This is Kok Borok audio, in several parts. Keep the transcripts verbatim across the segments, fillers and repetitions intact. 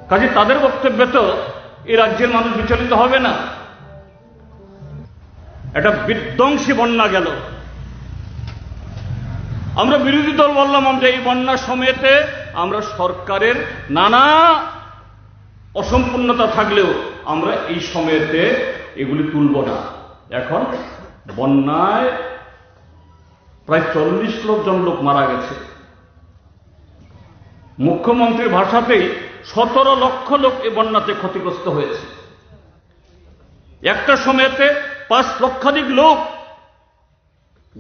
কাজে তাদের বক্তব্যে তো এই রাজ্যের মানুষ বিচলিত হবে না। একটা বিধ্বংসী বন্যা গেল। আমরা বিরোধী দল বললাম, আমরা এই বন্যার সময়তে আমরা সরকারের নানা অসম্পূর্ণতা থাকলেও আমরা এই সময়তে এগুলি তুলব না। এখন বন্যায় প্রায় চল্লিশ লক্ষ জন লোক মারা গেছে। মুখ্যমন্ত্রীর ভাষাতেই সতেরো লক্ষ লোক এই বন্যাতে ক্ষতিগ্রস্ত হয়েছে। একটা সময়তে পাঁচ লক্ষাধিক লোক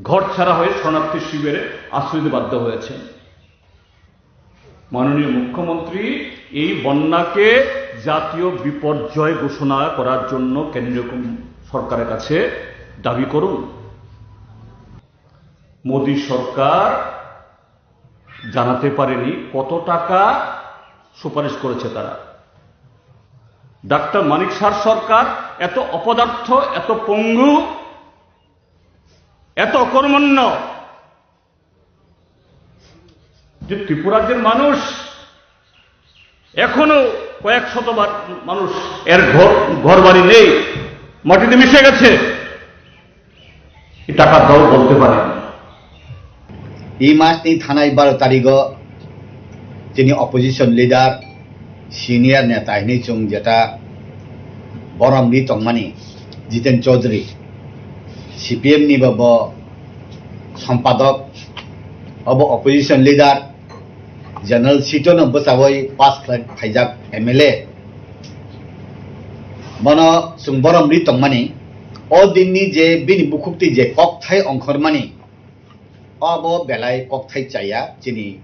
ঘর ছাড়া হয়ে শরণার্থী শিবিরে আশ্রয় নিতে বাধ্য হয়েছে। মাননীয় মুখ্যমন্ত্রী এই বন্যাকে জাতীয় বিপর্যয় ঘোষণা করার জন্য কেন্দ্রীয় কম-, সরকারের কাছে দাবি করুন। মোদী সরকার জানাতে পারেনি কত টাকা সুপারিশ করেছে তারা। ডাক্তার মানিক সাহা সরকার এত অপদার্থ, এত পঙ্গু, এত অকর্মণ্য যে ত্রিপুরাজ্যের মানুষ এখনো কয়েক শতবার মানুষ এর ঘর, ঘর বাড়ি নেই, মাটিতে মিশে গেছে। এই টাকার দাম বলতে পারেন। Ei mas ni thanai baro tarigo chini opposition leader, senior neta hinwi chwng jeta borom ri tongmani Jiten Chaudhary, C P M ni bo, bo sompadok, obo opposition leader, General Sito no bwchawi pass khlai phaijak M L A. Bono chwng borom ri tongmani, o dinni je bini bukhuk twi je kokthai ongkhormani, obo belai kokthai chaya chini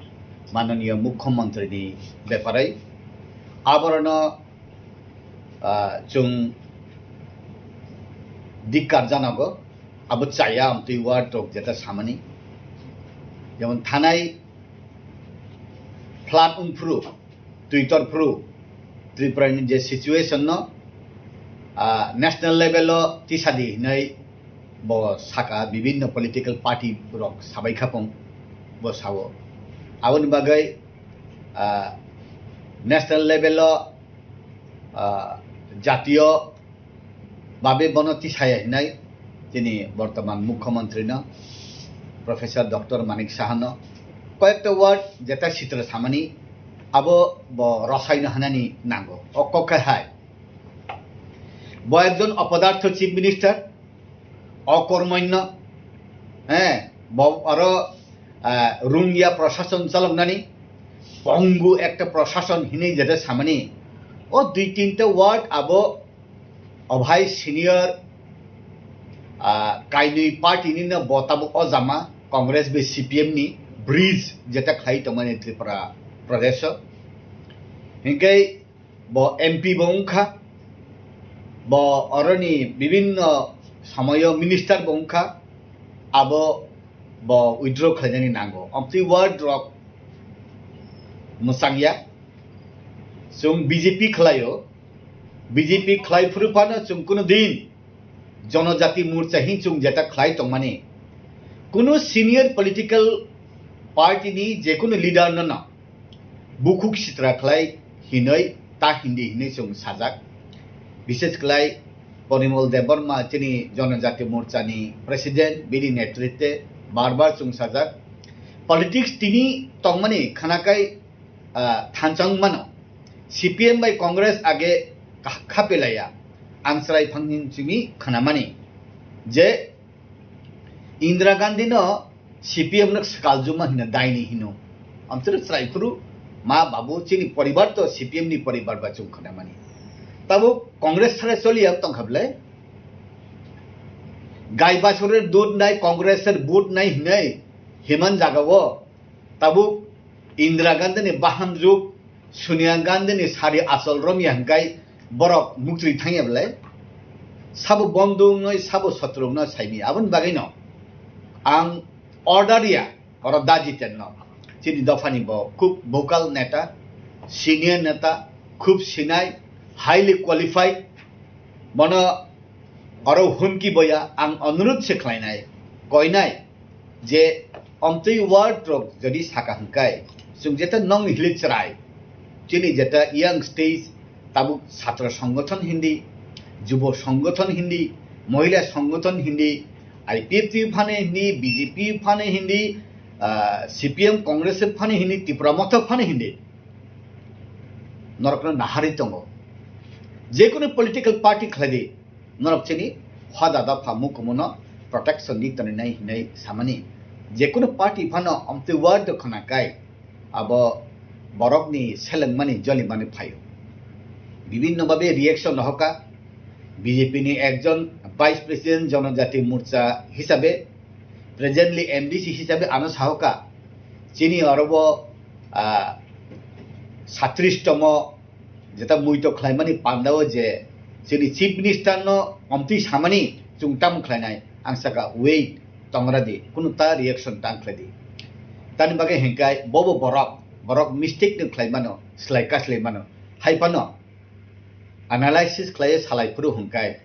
mananiya mukhyamantri ni beparai. Aborno, ah, chwng dikkar janago, abo chaya amtwi word rok jeta samani. Jemon thanai flood wngphuru, twi torphuru, Tripura ni je situation no, ah, national level o tisadi hinwi bo saka, bibinno political party rok sabai khapung bo sao. Aboni bagwi, ah, national level o, ah, jatiyo babe bono tisaya hinai chini bortoman mukhyamantri no, Professor Doctor Manik Saha no koyekta word jeta sitra samani abo bo rosai no hanani nango. O kok khe hai. Bo ekjon opodartho chief minister, okormonyo, eh, bo aro, ah, rungya prosason chaloknani, pongu ekta prosason hinwi jeta samani. O dui tinta word abo Obhai senior, ah, kainwi party ni no bo tabuk o jama Congress bai C P M ni bridge jeta khlai tongmani Tripura Pradesh o. Hinkhe bo M P bo wngkha, bo oroni bibinno somoyo minister bo wngkha, abo bo withdraw khlainani nango. Amtwi word rok mwchangya. Chwng B J P khlaio, B J P khlai phuru phano chwng kuno din Jonojati Morcha hin chwng jeta khlai tongmani. Kuno senior political party ni jekunu leader no no bukhuk sitra khlai hinoi ta hindi hinoi chwng sajak. Bishes khlai Porimol Debbarma chini Jonojati Morcha ni president, bini netritwe bar bar chwng sajak. Politics tini tongmani khanakai, ah, thanchang mano. C P M bai Congress age ka-, khapelaya. Ang chwrai phangni chini khanamani je Indira Gandhi no C P M no swkal juma hino daini hino. Amtwrwk chwrai phuru ma babu chini poribar to C P M ni poribar ba chwng khanamani. Tabuk Congress sara choliya tongkha bwle. Gai basorer dud nai Congress er vote nai hinai himan jaga o. Tabuk Indira Gandhi ni bahamjwk, Sonia Gandhi ni sari achol romya hwnkhe borok muktwi thangya bwle? Sabo bondhu wngnai, sabo sotro wngnai saimanya. Aboni bagwino ang order ya, oro da Jiten no. Chini dophani bo khub vocal neta, senior neta, khub sinai, highly qualified. Bono oro humki boya ang onurudh se khlainai, koinai je omtwi word rok jodi saka hwnkhe chwng jeta nongni hili chwrai. Chini jeta young stage, tabuk chhatra songgothon hindi, jubo songgothon hindi, mohila songgothon hindi, I P F T phane hindi, B J P phane hindi, ah, C P M Congress phane hindi, Tipra Motha phane hindi. Norokno nahari tongo. Jekunu political party khlaidi, norok chini hoda dopha mukumuno protection ni tonwi nai hinwi samani. Jekunu party phano amtwi word khna kai, abo borokni selengmani jolimani phaio. Bibhinno bhabe reaction rohoka, B J P ni ekjon Vice President Jonojati Morcha hisabe, presently M D C hisabe ano sahoka, chini orobo, ah, satris tomo jeta muito khlaimani pandao je chini Chief Minister no omtwi samani chwng tamo khlainai, ang saka wait tongra di, kunu ta reaction tang khlai di. Tani bagwi hinkai bobo borok, borok mistake no khlaimano, slai kaslaimano, hai phano analysis khlaiwi salai phuru hinkai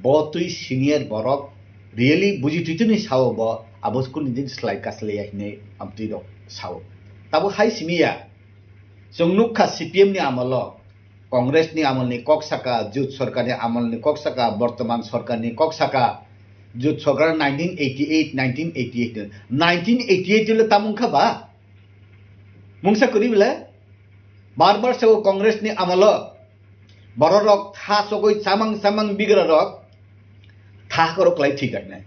bo twi senior borok really buji twi twi ni sao bo abo kunu din slai kaslaiya hinwi amtwi rok sao. Tabo hai simi ya. Chwng nukha C P M ni amolo, Congress ni amolni kok saka, Jut Sarkar ni amolni kok saka, Bortoman Sarkar ni kok saka, Jut Sarkar nineteen eighty-eight, nineteen eighty-eight, nineteen eighty-eight le tamung kha ba? Mungsa kwrwi bele? Bar bar se o Congress ni amolo bororok tha sogoi chamang chamang bigra rok tha korok lai thwi kaknai.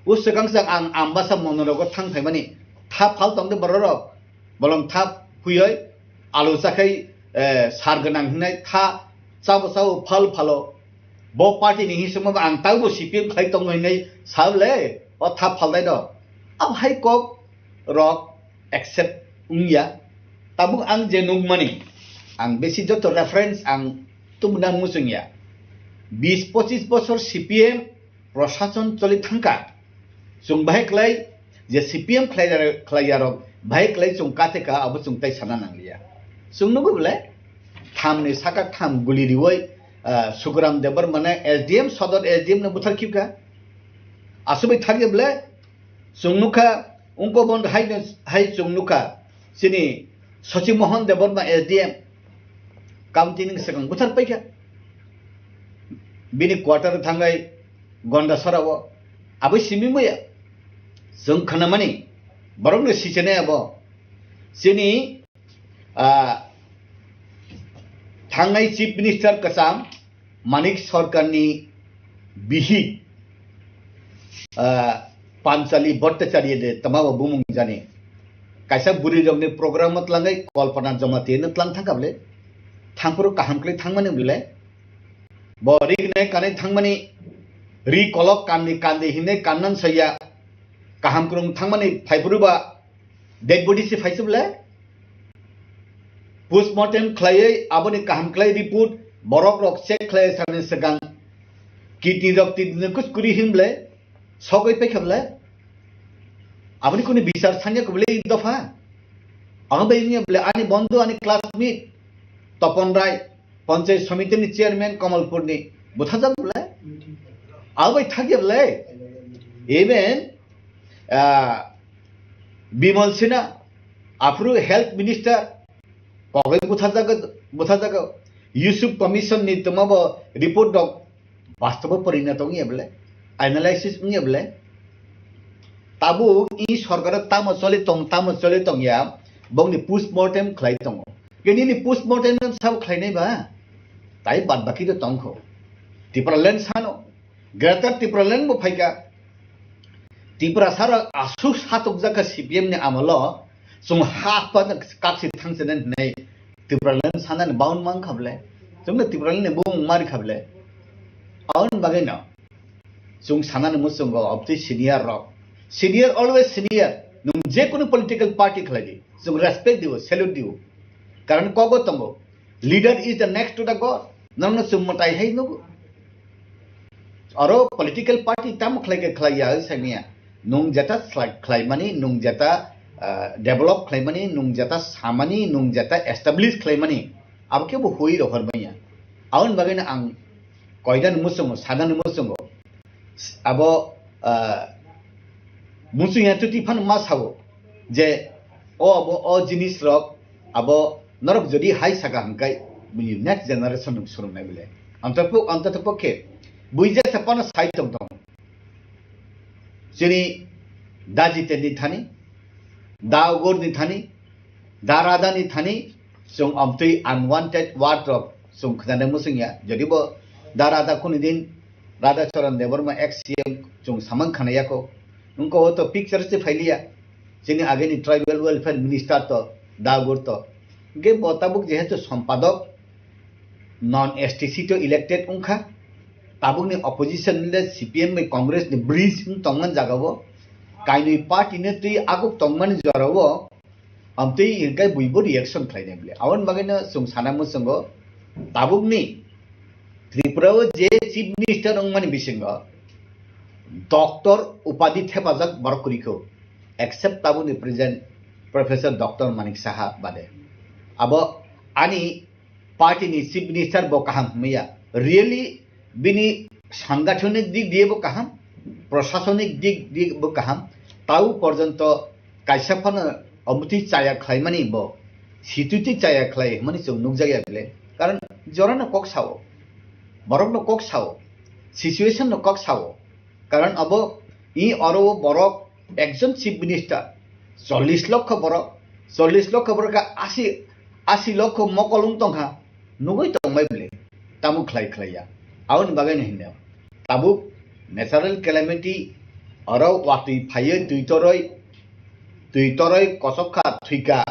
O swkang swkang ang Ambasa Mondol rogo thang phaimani tha phal tongde bororok. Bolong thap huiyoi alu chakhai, eh, sar gwnang hinai tha chabo chabo phal phalo. Bo party ni hisingma ang taubo C P M khlai tongo hinai sable o thap phalnai do. Abo hai kok rok accept wngya. Tabuk ang je nukmani, ang besi joto reference ang tumna muchungya. Bis pochis bosor C P M proshason choli thangka. Chwng bahai klai je C P M khlai, khlaiyarok bahai klai chwng kate ka abo chwng tai sana nangliya. Chwng nugo bole thamni saka tham guli riwoi, ah, Sukuram Debbarma ne S D M, sodor S D M no buthar khibka. Aswbai thangya bole chwng nukha, ungko bon hai, hai chwng nukha, chini Sachi Mohan Debbarma S D M, county ni swkang buthar paikha. Bini quarter thangai Gondasara o, abo simi muya. Chwng khanamani, borokno sichenai abo. Chini, ah, thangnai Chief Minister kwcham, Manik Sarkarni bihik, ah, Panchali Bhattacharya de twmabo bumung jani. Kaisa bwrwi rokni program o tlangai Kalpana Jamatia no tlang thangkha bole. Thangphuru kaham khlai thangmani bole. Bo ri gnai kanai thangmani ri kolok kandi kandi hinwi kannan saya. Kaham kwrwng thangmani phaiphuru ba dead body se phaisuk le. Postmortem khlaiwi aboni kaham khlai report borok rok check khlai sani swkang kidney rok twi dino kuskuri hin ble sogwi paikha ble. Aboni kuni bichar sanya ko ble dopha. Ang bai niya ble ani bondhu ani classmate Topon Rai, Panchayat Samiti ni chairman Kamalpur ni buthajak ble. Ang bai thakya ble. Even, ah, Bimal Sinha, aphuru health minister, kogwi butharjago, butharjago. Yusuf Commission ni twmabo report rok bastobo porinato wngya bole, analysis wngya bole. Tabuk i sorkaro tamo choli tong, tamo choli tongya, bongni postmortem khlai tongo. Ke nini postmortem no sabo khlainai ba? Tai bad baki to tongkho. Tipraland sano, Greater Tipraland bo phaikha. Tiprasa rok aswk satokjak kha C P M ni amolo, chwng ha pa kaksi thangsinai hinai Tipraland sanani bound mang kha ble. Chwngno Tipraland ni bumung mari kha ble. Aboni bagwi no chwng sanani muchungo obtwi senior rok. Senior always senior. Nwng je kunu political party khlai di, chwng respect dibo, salute dibo. Karon kogo tongo. Leader is the next to the God. Nangno chwng mwtai hai nugo. Aro political party tamo khlai khe khlai ya, sai manya. Nwng jeta slai-, khlaimani, nwng jeta, ah, develop khlaimani, nwng jeta samani, nwng jeta establish khlaimani, abo khe bo hui rohor manya. Aboni bagwi no ang koidan muchungo, sadan muchungo. Abo, ah, muchung ya chuti phano ma sao je o abo o jinis rok abo Norok jodi hai saka hwnkhe bini next generation rok swrwngnai bile. Antoto, antoto pokhe bui jesa phano sai tong tong. Chini da Jiten ni thani, da Ugur ni thani, da Radha ni thani, chwng amtwi unwanted word rok chwng khwnanai muchungya. Jodi bo da Radha kuni din Radha Charan Debbarma ex C M chwng samang khana yako. Wngkha o to picture se phailiya. Chini ageni tribal welfare minister to, da Ugur to. Hwnkhe bo tabuk jehetu sompadok, non S T C to elected wngkha. Tabukni opposition le C P M bai Congress ni bridge wng tongmani jagao. Kainwi party no twi aguk tongmani jorao. Amtwi hwnkhe buibo reaction khlainai bile. Aboni bagwino chwng sana muchungo tabukni Tripura o je chief minister wngmani bisingo doctor upadhi thepajak borok kwrwi kho, except tabukni present Professor Doctor Manik Saha bade. Abo ani party ni chief minister bo kaham hwnmaya. Really bini sangathonik dik diye bo kaham, prosasonik dik diye bo kaham. Tau porjonto kaisa phano omuti chaya khlaimani bo, situti chaya khlai hwnmani chwng nukjakya bile. Karon jorano kok sao, borokno kok sao, situation no kok sao. Karon abo i oro o borok ekjon chief minister, chollish lokho borok, chollish lokho borok khe asi, asi lokho mokol wng tongkha, nugui tongbai bile, tamo khlai khlaiya. Aboni bagwi no hinwi tabuk natural calamity, oro watwi phaiwi twi toroi, twi toroi kosok kha thwika,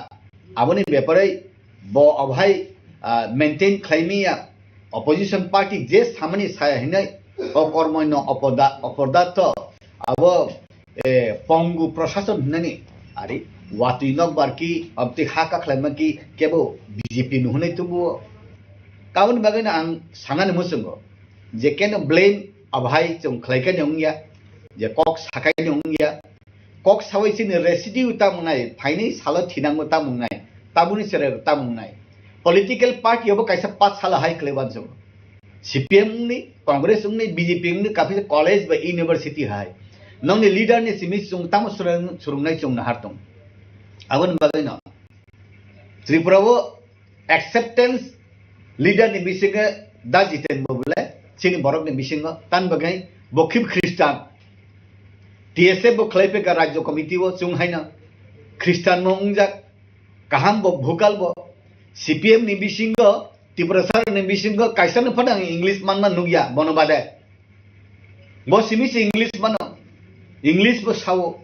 aboni bepare bo obo hai, ah, maintain khlai manya. Opposition party je samani saya hinwi o kormoino opoda-, opodato abo, eh, pongu prosason hinani ari watwi nokbar ki abti ha kakhlaima ki kebo B J P no hinwi tubuo. Aboni bagwino ang sanani muchungo je keno blame abo hai chwng khlai khe wngya, je kok sakai wngya. Kok sawi chini residue tamo wngnai, phaini salo thinango tamo wngnai, tabuni chwrai tamo wngnai. Political party obo kaisa pat salo hai khlai uansukgo. C P M wngni, Congress wngni, B J P wngni, kaphisa college ba university hai. Nongni leader ni simi chwng tamo swrwng-, swrwngnai chwng nahar tong. Aboni bagwino Tripura o acceptance leader ni bisingo da Jiten bo bole chini borok ni bisingo tan bagwi bo khib Christian. T S F bo khlai peka rajyo committee o chwng haino Christian no wngjak, kaham bo bhukal bo. C P M ni bisingo, Tiprasa ni bisingo kaisa no phano ang English manma nukya bono bade. Bo simi se English mano, English bo sao.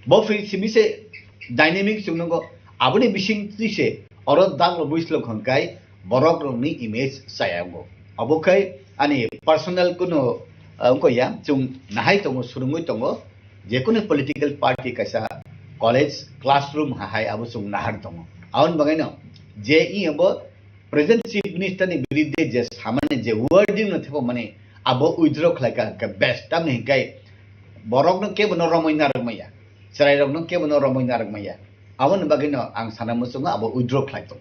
Bo phi-, simi se dynamic chwng nungo. Aboni bising twi se oro daglo buislo hwnkai borok rokni image chaya wngo. Abo khai ani personal kuno, ah, wngkha ya, chwng nahai tongo, swrwngwi tongo, jekunu political party kaisa college classroom ha hai abo chwng nahar tongo. Aboni bagwino je i abo present chief minister ni biridde je samani je wording no thepa mani abo withdraw khlai ka hwnkhe best, tamni hwnkhe borok no kebo no romwi narwk maya, chwrai rok no kebo no romwi narwk maya, aboni bagwi no ang sana muchungo abo withdraw khlai tong.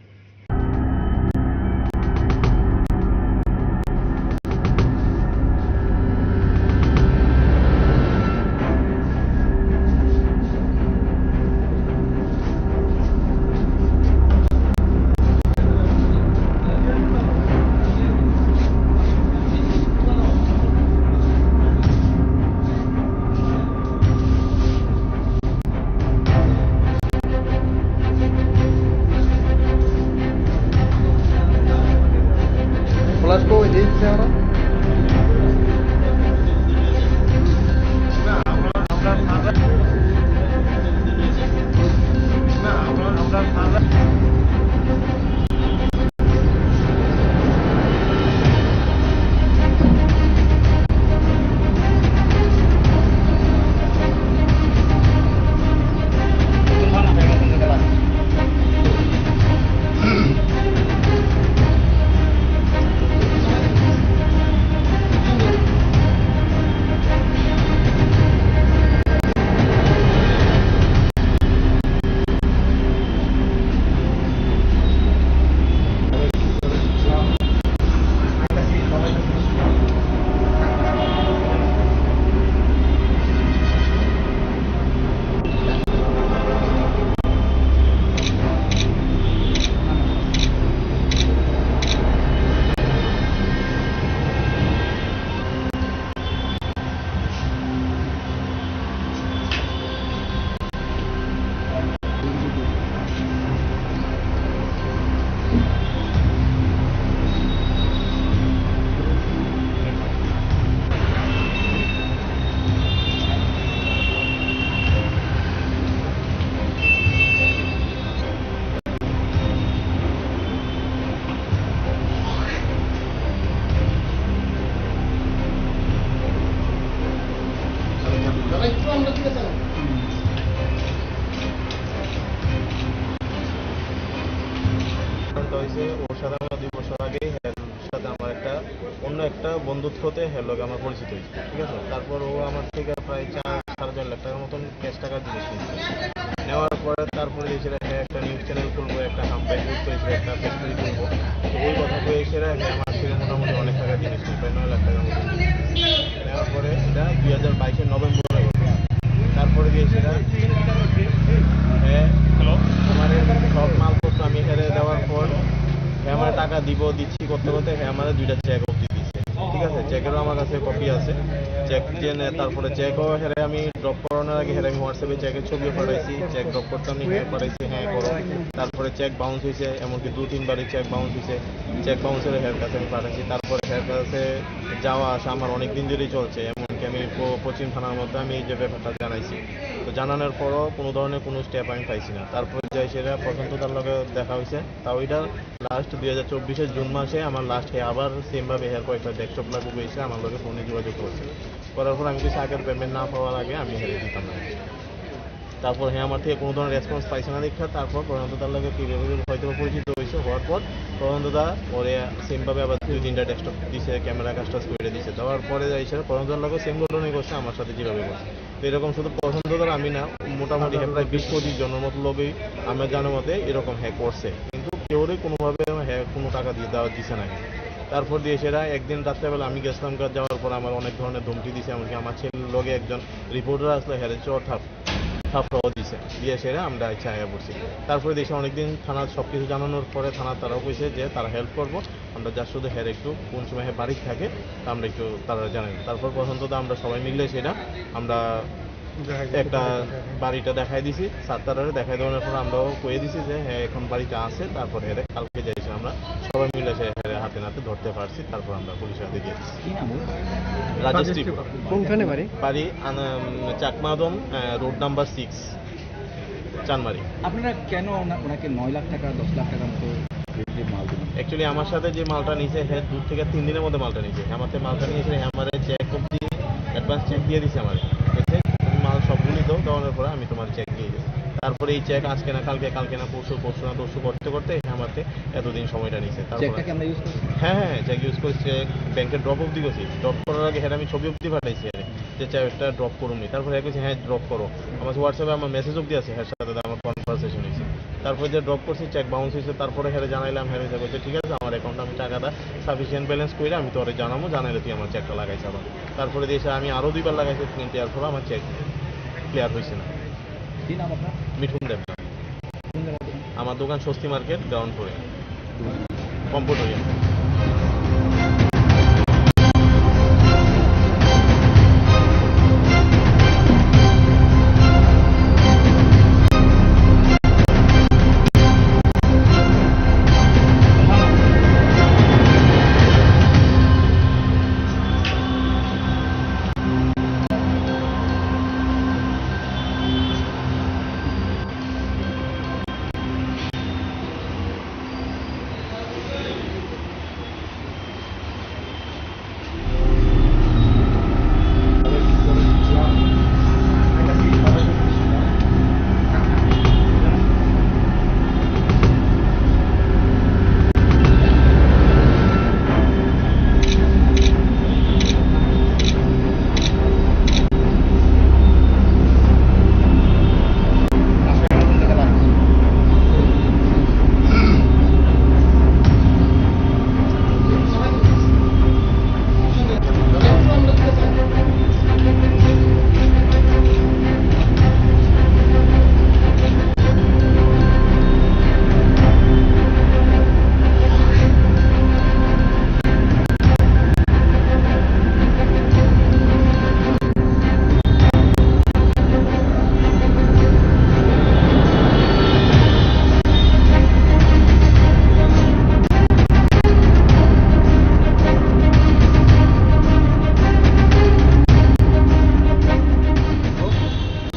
হয়েছে, ওর সাথে আমার দুই বছর আগেই হ্যার সাথে আমার একটা অন্য একটা বন্ধুত্বতে হ্যার লগে আমার পরিচিত হয়েছে, ঠিক আছে? তারপর ও আমার থেকে প্রায় চার সাড়ে চার লাখ টাকার মতন ক্যাশ টাকার জিনিস নিচ্ছে। নেওয়ার পরে তারপরে এসে হ্যাঁ একটা নিউজ চ্যানেল খুলবো, একটা হাম্পাই গ্রুপ হয়েছে, একটা ফ্যাক্টরি খুলবো। তো ওই কথা হয়ে এসে হ্যাঁ আমার থেকে মোটামুটি অনেক টাকার জিনিস নিয়ে প্রায় নয় লাখ টাকার মতো জিনিস নিয়ে। নেওয়ার পরে এটা দুই হাজার বাইশের নভেম্বরে ঘটে। তারপরে গিয়ে সেটা হ্যাঁ হ্যালো আমার এই সব মালপত্র আমি হেরে দেওয়ার পর হ্যাঁ আমার টাকা দিব দিচ্ছি করতে করতে হ্যাঁ আমার দুইটা চেক অবধি দিচ্ছে, ঠিক আছে? চেকেরও আমার কাছে কপি আছে। চেক দিয়ে নেয়, তারপরে চেকও হেরে আমি ড্রপ করানোর আগে হেরে আমি হোয়াটসঅ্যাপে চেকের ছবিও পাঠাইছি, চেক ড্রপ করতে আমি হ্যাঁ পাঠাইছি, হ্যাঁ করো। তারপরে চেক বাউন্স হয়েছে, এমনকি দু তিনবারই চেক বাউন্স হয়েছে। চেক বাউন্সের হের কাছে আমি পাঠাইছি। তারপরে হের কাছে যাওয়া আসা আমার অনেক দিন ধরেই চলছে, এমনকি আমি প- পশ্চিম থানার মধ্যে আমি এই যে ব্যাপারটা জানাইছি। তো জানানোর পরও কোনো ধরনের কোনো স্টেপ আমি পাইছি না। তারপরে যাই সেটা প্রশান্ত দার লগে দেখা হয়েছে, তাও এটা লাস্ট দুই হাজার চব্বিশের জুন মাসে আমার লাস্ট হে আবার সেমভাবে হের কয়েকটা ডেস্কটপ লাগু গেছে, আমার লগে ফোনে যোগাযোগ করছে। করার পর আমি কিছু আগের পেমেন্ট না পাওয়ার আগে আমি হেরে দিতাম না। তারপর হ্যাঁ আমার থেকে কোনো ধরনের রেসপন্স পাইছে না দেখা, তারপর প্রশান্ত দার লগে কি হয়তো বা পরিচিত হয়েছে, হওয়ার পর প্রশান্ত দা ওরে সেমভাবে আবার দুই তিনটা ডেস্কটপ দিছে, ক্যামেরা কাস্টাস করে দিছে। দেওয়ার পরে যাই সেটা প্রশান্ত দার লগে সেম ঘটনাই করছে আমার সাথে যেভাবে করছে। তো এরকম শুধু প্রশান্ত দার আমি না, মোটামুটি হ্যাঁ প্রায় বিশ পঁচিশ জনের মতো লোকই আমার জানার মতে এরকম হ্যাঁ করছে, কিন্তু কেউরে কোনোভাবে হ্যাঁ কোনো টাকা দিয়ে দেওয়া দিছে না। তারপর দিয়ে সেটা একদিন রাত্রেবেলা আমি গেছিলাম, যাওয়ার পর আমার অনেক ধরনের ধমকি দিছে, এমনকি আমার ছেলের লগে একজন রিপোর্টার আসলে হেরে চর থাপ থাপড়াও দিছে, দিয়ে সেটা আমরা ইচ্ছা আয়া পড়ছি। তারপরে দেশে অনেকদিন থানা সব কিছু জানানোর পরে থানা তারাও কইছে যে তারা হেল্প করবো, আমরা যা শুধু হের একটু কোন সময় হে বাড়ি থাকে তা আমরা একটু তারা জানাই। তারপর পর্যন্ত তো আমরা সবাই মিলে সেটা আমরা একটা বাড়িটা দেখাই দিছি, সাতটারে দেখাই দেওয়ার পর আমরাও কয়ে দিছি যে হ্যাঁ এখন বাড়িতে আছে, তারপর হেরে কালকে যাইছি আমরা সবাই মিলে সে হেরে হাতে নাতে ধরতে পারছি, তারপর আমরা পুলিশের হাতে দিয়ে দিছি। কি নাম ওর? রাজেশ ত্রিপুরা। কোনখানে বাড়ি? বাড়ি আন- চাকমাদম, আহ, রোড নাম্বার সিক্স, চানমারি। আপনারা কেন ওনা- ওনাকে নয় লাখ টাকা, দশ লাখ টাকার মতো বিক্রির মাল দিলেন? অ্যাকচুয়ালি আমার সাথে যে মালটা নিছে, হ্যাঁ দু থেকে তিন দিনের মধ্যে মালটা নিছে। আমার থেকে মালটা নিয়েছে, হ্যাঁ আমার চেক অবধি অ্যাডভান্স চেক দিয়ে দিছে আমার। বলছে, "তুমি মাল সবগুলি দাও, দেওয়ানোর পরে আমি তোমার চেক দিয়ে দিই।" তারপরে এই চেক আজকে না কালকে, কালকে না পরশু, পরশু না তরশু করতে করতে হ্যাঁ আমার থেকে এতদিন সময়টা নিছে। তারপরে চেকটা কি আমরা ইউজ করছি? হ্যাঁ, হ্যাঁ, চেক ইউজ করছি, চেক ব্যাংকে ড্রপ অবধি করছি। ড্রপ করার আগে হ্যাঁ আমি ছবি অবধি পাঠাইছি আরে, যে চেকটা ড্রপ করুন নি। তারপরে হ্যাঁ কইছে, "হ্যাঁ, ড্রপ করো।" আমার WhatsApp-এ আমার মেসেজ অবধি আছে, হ্যাঁ সাথে আমার কনভারসেশন হয়েছে। তারপরে যে ড্রপ করছি, চেক বাউন্স হয়েছে, তারপরে হ্যাঁ জানাইলাম, হ্যাঁ বলছে, "ঠিক আছে, আমার অ্যাকাউন্টে আমি টাকাটা সাফিসিয়েন্ট ব্যালেন্স করে আমি তোরে জানাবো, জানাইলে তুই আমার চেকটা লাগাইস আবার।" তারপরে দিয়ে এসে আমি আরও দুইবার লাগাইছি, কিন্তু এর ফলে আমার চেক ক্লিয়ার হয়েছে না। কি নাম আপনার? মিঠুন দেব। কোন জায়গা থেকে? আমার দোকান স্বস্তি মার্কেট, গ্রাউন্ড ফ্লোরে। কম্পিউটার।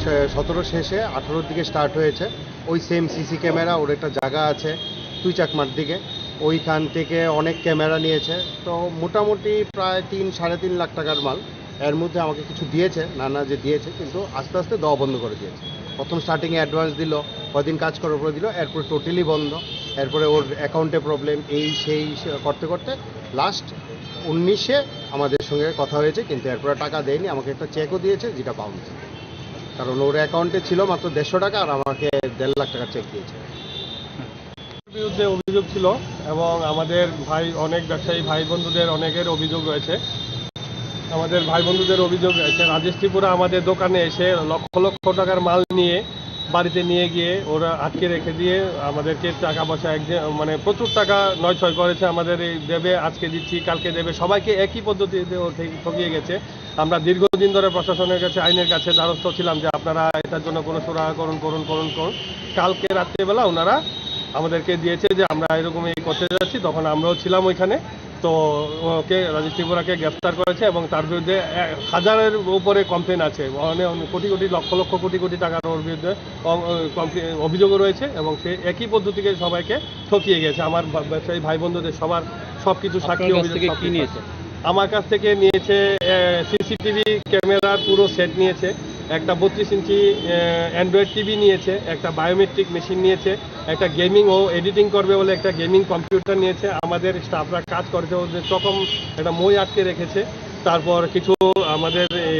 সে-, সতেরো শেষে আঠারোর দিকে স্টার্ট হয়েছে। ওই সেম সিসি ক্যামেরা, ওর একটা জায়গা আছে তুই চাকমার দিকে, ওইখান থেকে অনেক ক্যামেরা নিয়েছে। তো মোটামুটি প্রায় তিন, সাড়ে তিন লাখ টাকার মাল। এর মধ্যে আমাকে কিছু দিয়েছে, নানা যে দিয়েছে, কিন্তু আস্তে আস্তে দেওয়া বন্ধ করে দিয়েছে। প্রথম স্টার্টিংয়ে অ্যাডভান্স দিল, কদিন কাজ করার পরে দিল, এরপর টোটালি বন্ধ। এরপরে ওর অ্যাকাউন্টে প্রবলেম, এই সেই সে করতে করতে লাস্ট উনিশে আমাদের সঙ্গে কথা হয়েছে, কিন্তু এরপরে টাকা দেয়নি। আমাকে একটা চেকও দিয়েছে, যেটা বাউন্স, কারণ ওর অ্যাকাউন্টে ছিল মাত্র দেড়শো টাকা, আর আমাকে দেড় লাখ টাকা চেক দিয়েছে। বিরুদ্ধে অভিযোগ ছিল এবং আমাদের ভাই, অনেক ব্যবসায়ী ভাই বন্ধুদের অনেকের অভিযোগ রয়েছে। আমাদের ভাই বন্ধুদের অভিযোগ রয়েছে, রাজেশ ত্রিপুরা আমাদের দোকানে এসে লক্ষ লক্ষ টাকার মাল নিয়ে বাড়িতে নিয়ে গিয়ে ওরা আটকে রেখে দিয়ে আমাদেরকে টাকা পয়সা এক যে, মানে, প্রচুর টাকা নয় ছয় করেছে। আমাদের এই দেবে, আজকে দিচ্ছি, কালকে দেবে, সবাইকে একই পদ্ধতিতে ও ঠেক-, ঠকিয়ে গেছে। আমরা দীর্ঘদিন ধরে প্রশাসনের কাছে, আইনের কাছে দ্বারস্থ ছিলাম যে আপনারা এটার জন্য কোনো সুরাহা করুন, করুন, করুন, করুন। কালকে রাত্রেবেলা ওনারা আমাদেরকে দিয়েছে যে আমরা এরকম এই করতে যাচ্ছি, তখন আমরাও ছিলাম ওইখানে। তো ওকে, রাজেশ ত্রিপুরাকে গ্রেফতার করেছে এবং তার বিরুদ্ধে এ, হাজারের উপরে কমপ্লেন আছে, মানে, কোটি কোটি, লক্ষ লক্ষ, কোটি কোটি টাকার ওর বিরুদ্ধে অ-, অ-, কমপ্লে-, অভিযোগও রয়েছে এবং সে একই পদ্ধতিকে সবাইকে ঠকিয়ে গেছে। আমার বা-, ব্যবসায়ী ভাই বন্ধুদের সবার সব কিছু সাক্ষী, আপনার কাছ অভিযোগ থেকে সব কি কিছু নিয়েছে? আছে। আমার কাছ থেকে নিয়েছে, এ, সিসিটিভি ক্যামেরার পুরো সেট নিয়েছে, একটা বত্রিশ ইঞ্চি, এ, অ্যান্ড্রয়েড টিভি নিয়েছে, একটা বায়োমেট্রিক মেশিন নিয়েছে, একটা গেমিং, ও এডিটিং করবে বলে একটা গেমিং কম্পিউটার নিয়েছে। আমাদের স্টাফরা কাজ করেছে, ওদের চকম একটা মই আটকে রেখেছে। তারপর কিছু আমাদের, এ,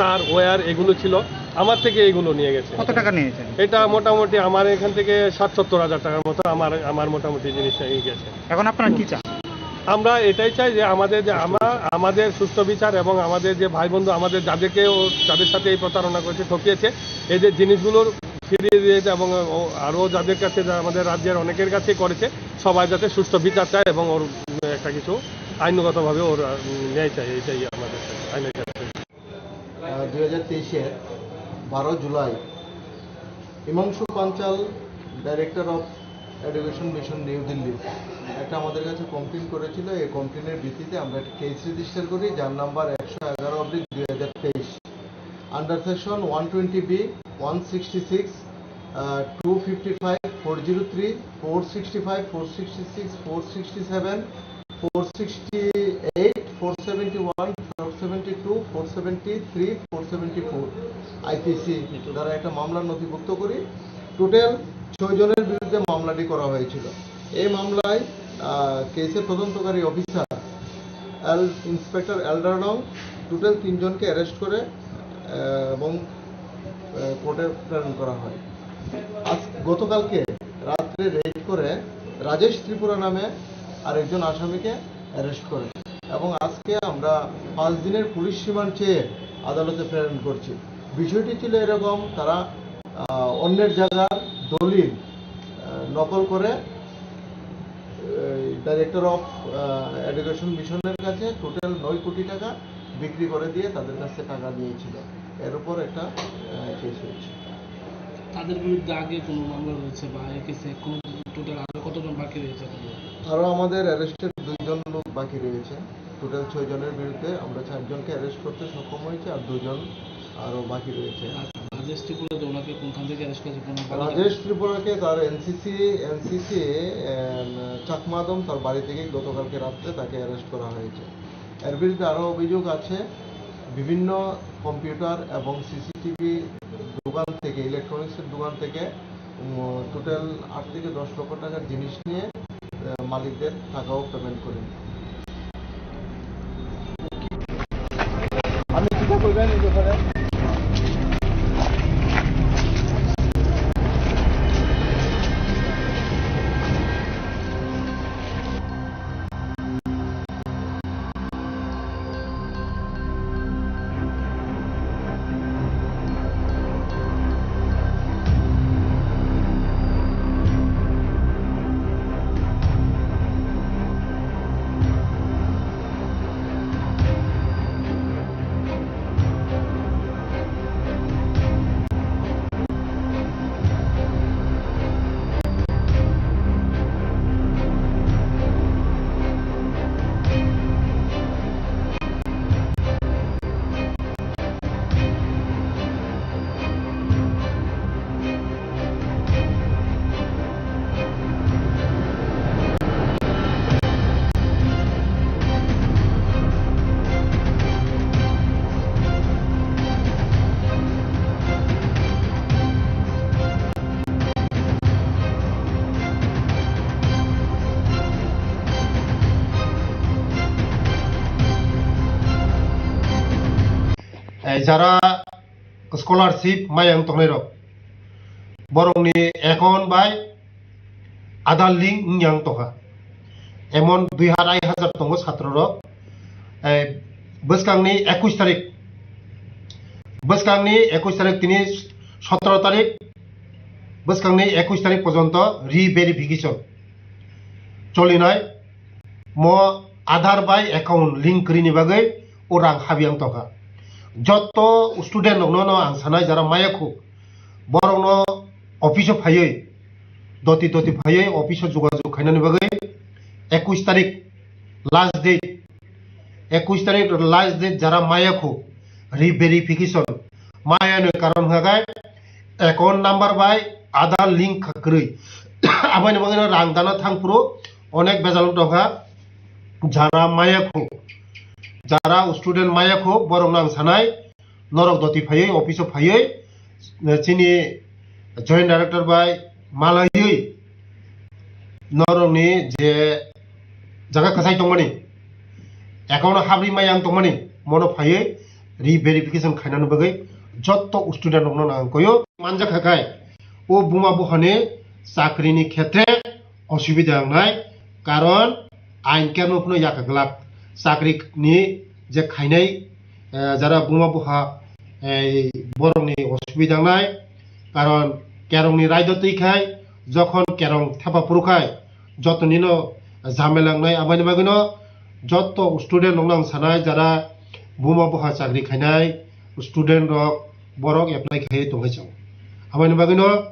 তার ওয়্যার এগুলো ছিল, আমার থেকে এগুলো নিয়ে গেছে। কত টাকা নিয়েছেন? এটা মোটামুটি আমার এখান থেকে ষাট সত্তর হাজার টাকার মতো আমার, আমার মোটামুটি জিনিসটা নিয়ে গেছে। এখন আপনারা কি চান? আমরা এটাই চাই যে আমাদের যে আমরা, আমাদের সুষ্ঠু বিচার এবং আমাদের যে ভাই বন্ধু, আমাদের যাদেরকে ও, যাদের সাথে এই প্রতারণা করেছে, ঠকিয়েছে, এই যে জিনিসগুলোর ফিরিয়ে দিয়েছে এবং ও আরও যাদের কাছে, যা আমাদের রাজ্যের অনেকের কাছে করেছে, সবাই যাতে সুষ্ঠু বিচার চায় এবং ওর একটা কিছু আইনগতভাবে ওর, উম, ন্যায় চাই, এটাই আমাদের কাছে, আইনের কাছে। আহ, দুই হাজার তেইশের বারো জুলাই Himanshu Panchal, director of education mission, new Delhi, একটা আমাদের কাছে কমপ্লেন করেছিল। এই কমপ্লেনের ভিত্তিতে আমরা একটা কেস রেজিস্টার করি, যার নাম্বার একশো এগারো অব্লিক দুই হাজার তেইশ, under section one twenty B, one sixty six, two fifty five, four zero three, four sixty five, four sixty six, four sixty seven, four sixty eight, four seventy one, four seventy two, four seventy three, four seventy four, IPC দ্বারা একটা মামলা নথিভুক্ত করি। টোটাল ছয় জনের বিরুদ্ধে মামলাটি করা হয়েছিল। এই মামলায়, আহ, কেসের তদন্তকারী অফিসার এল, ইন্সপেক্টর এলডারলং টোটাল তিনজনকে অ্যারেস্ট করে, আহ, এবং, আহ, কোর্টে প্রেরণ করা হয়। আজ, গতকালকে রাত্রে রেড করে রাজেশ ত্রিপুরা নামে আরেকজন আসামিকে অ্যারেস্ট করে এবং আজকে আমরা পাঁচ দিনের পুলিশ রিমান্ড চেয়ে আদালতে প্রেরণ করছি। বিষয়টি ছিল এরকম, তারা, আহ, অন্যের জায়গার দলিল, আহ, নকল করে, এই, ডাইরেক্টর অফ, আহ, এডুকেশন মিশনের কাছে টোটাল নয় কোটি টাকা বিক্রি করে দিয়ে তাদের কাছে টাকা নিয়েছিল। এর উপর একটা, আহ, কেস হয়েছে। তাদের বিরুদ্ধে আগে কোনো মামলা রয়েছে বা এই কেসে কোনো টোটাল আরো কতজন বাকি রয়েছে এখনো? আরো আমাদের অ্যারেস্টেড দুইজন লোক বাকি রয়েছে। টোটাল ছয় জনের বিরুদ্ধে আমরা চারজনকে অ্যারেস্ট করতে সক্ষম হয়েছি, আর দুজন আরো বাকি রয়েছে। আর রাজেশ ত্রিপুরা যে ওনাকে কোনখান থেকে অ্যারেস্ট করেছে, কোনো বাড়ি? রাজেশ ত্রিপুরাকে তার এনসিসি, এনসিসি, এম, চাকমাদম তার বাড়ি থেকেই গতকালকে রাত্রে তাকে অ্যারেস্ট করা হয়েছে। এর বিরুদ্ধে আরও অভিযোগ আছে, বিভিন্ন কম্পিউটার এবং সিসিটিভি দোকান থেকে, ইলেকট্রনিক্সের দোকান থেকে, উম, টোটাল আট থেকে দশ লক্ষ টাকার জিনিস নিয়ে, আহ, মালিকদের টাকাও পেমেন্ট করেন। আমি চিন্তা করবেন এই ব্যাপারে। Eh, jara scholarship maya wng tongnai rok, borokni account bai Aadhaar link wng yang tongkha. Emon dui arai hajar tongo satro rok. Eh, bwskangni ekwis tarik, bwskangni ekwis tarik tini sotoro tarik, bwskangni ekwis tarik porjonto re-verification cholinai. Mo Aadhaar bai account link kwrwini bagwi o rang habi yang tongkha. Jotto student rokno no ang sanai, jara maya khu, borokno office o phaiwi, doti doti phaiwi office o jogajog khainani bagwi ekwis tarik last date, ekwis tarik last date, jara maya khu re-verification maya ni karon hwnkha khe account number bai Aadhaar link kha kwrwi. Aboni bagwi no rang dana thang phuru onek bejal wng tongkha. Jara maya khu, jara student maya khu, borokno ang sanai, norok doti phaiwi, office o phaiwi, eh, chini joint director bai malaiwi, norokni je jaga kwchai tongmani, account o habri maya wng tongmani, mono phaiwi re-verification khainani bagwi jotto student rokno ang koyo manjakha khai, o buma buhani chakrini khetre osubida wngnai, karon ain keno phano yakha glak. Chakri ni je khainai, eh, jara buma buha, eh, borokni osubida wngnai, karon kerongni raida twi khai, jokhon kerong thepa phuru khai, jotoni no jamela wngnai. Aboni bagwi no jotto student rokno ang sanai, jara buma buha chakri khainai student rok, borok apply khaiwi tongwi chwng. Aboni bagwi no,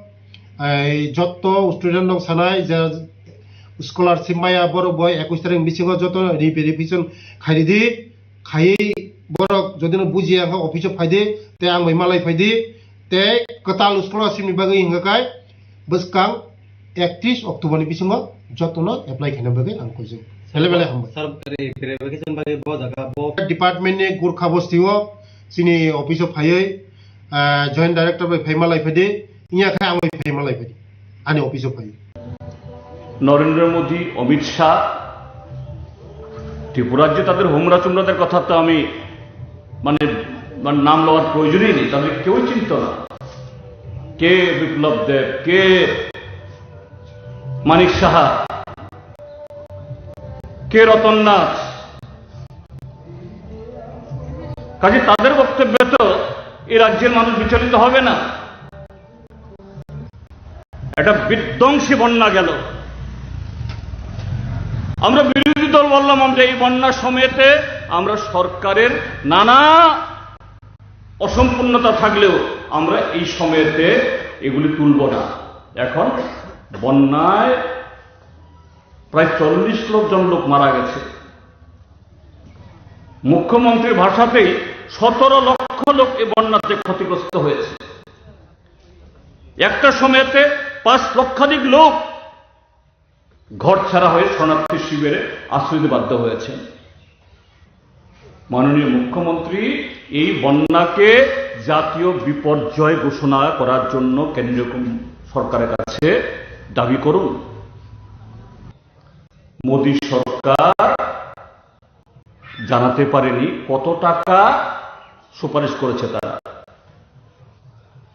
ai, jotto student rok sanai je scholarship maya borok bo ekwis tarik bisingo joto re-verification khairidi, khaiwi borok jodi no bujiya wngkha office o phaidi, tei ang bai malai phaidi, tei kwtal scholarship ni bagwi hwnkha khe bwskang ektris October ni bisingo jotono apply khaina bagwi ang kuijak. Bele bele hambai. Sir, re-verification bagwi bo jaga bo department ni Gurkha bosti o chini office o phaiwi, ah, joint director bai phai malai phaidi, wngya khe ang bai phai malai phaidi, ani office o phaiwi. Narendra মোদী, অমিত শাহ, ত্রিপুরার যে তাদের হোমরা চোমরাদের কথা তো আমি মানে, মানে নাম লওয়ার প্রয়োজনই নেই, তাদের কেউই চিনতো না। কে বিপ্লব দেব, কে মানিক সাহা, কে রতন নাথ। কাজে তাদের বক্তব্যে তো এই রাজ্যের মানুষ বিচলিত হবে না। একটা বিধ্বংসী বন্যা গেল। আমরা বিরোধী দল বললাম, আমরা এই বন্যার সময়তে আমরা সরকারের নানা অসম্পূর্ণতা থাকলেও আমরা এই সময়তে এগুলি তুলব না। এখন বন্যায় প্রায় চল্লিশ লক্ষ জন লোক মারা গেছে। মুখ্যমন্ত্রীর ভাষাতেই সতেরো লক্ষ লোক এই বন্যাতে ক্ষতিগ্রস্ত হয়েছে। একটা সময়তে পাঁচ লক্ষাধিক লোক ঘর ছাড়া হয়ে শরণার্থী শিবিরে আশ্রয় নিতে বাধ্য হয়েছেন। মাননীয় মুখ্যমন্ত্রী এই বন্যাকে জাতীয় বিপর্যয় ঘোষণা করার জন্য কেন্দ্রীয় কম-, সরকারের কাছে দাবি করুন। মোদী সরকার জানাতে পারেনি কত টাকা সুপারিশ করেছে তারা।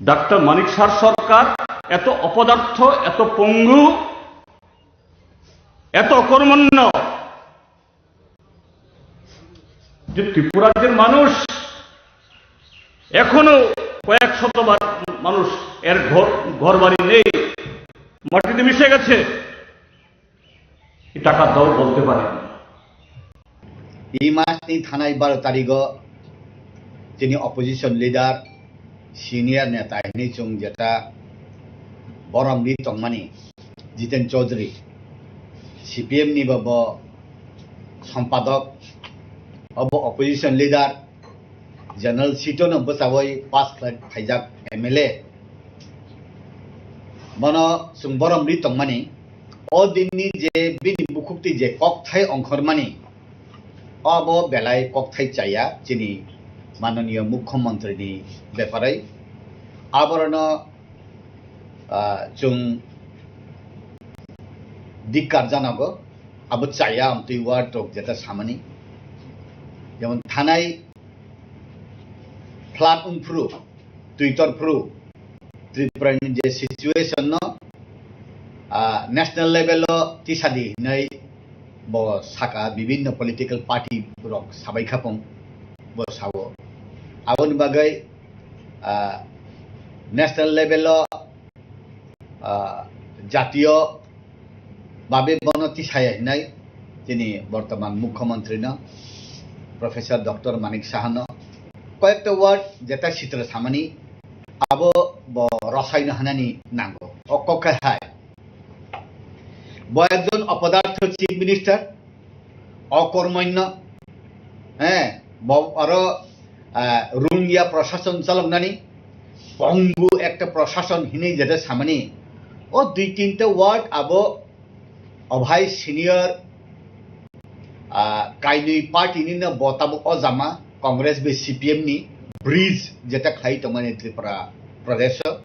ডাক্তার মানিক সার সরকার এত অপদার্থ, এত পঙ্গু, এত অকর্মণ্য যে ত্রিপুরা রাজ্যের মানুষ এখনো কয়েক শতবার মানুষ এর ঘর, ঘর বাড়ি নেই, মাটিতে মিশে গেছে। এই টাকার দাম বলতে পারেনি। Ei mas ni thanai baro tarigo chini opposition leader, senior neta hinwi chwng jeta borom ri tongmani Jiten Chaudhary, C P M ni bo bo sompadok, obo opposition leader, general seat-o no bwchaui pass khlai phaijak M L A. Bono chwng borom ri tongmani, o dinni je bini bukhukti je kokthai ongkhormani, obo belai kokthai chaya chini mananiya mukhyamantri ni beparai. Aborno, ah, chwng dikkar janogo, abo chaya amtwi ward rok jeta samani. Jemon thanai flood wngphuru, twi torphuru, Tripura ni je situation no, ah, national level o tisadi hinwi bo saka, bibinno political party rok sabai khapung bo sao. Aboni bagwi, ah, national level o, ah, jatiyo babe bono tisaya hinai chini bortoman mukhyamantri no, Professor Doctor Manik Saha no koyekta word jeta sitra samani abo bo rosai no hanani nango. O kok khe hai. Bo ekjon opodartho chief minister, okormanyo, eh, bo aro, ah, rungya prashason chaloknani, pongu ekta prashason hinwi jeta samani. O dui tinta word abo, o bhai senior, ah, kainwi party ni no bo tabuk o jama, Congress bai C P M ni bridge jeta khlai tongmani Tripura Pradesh o.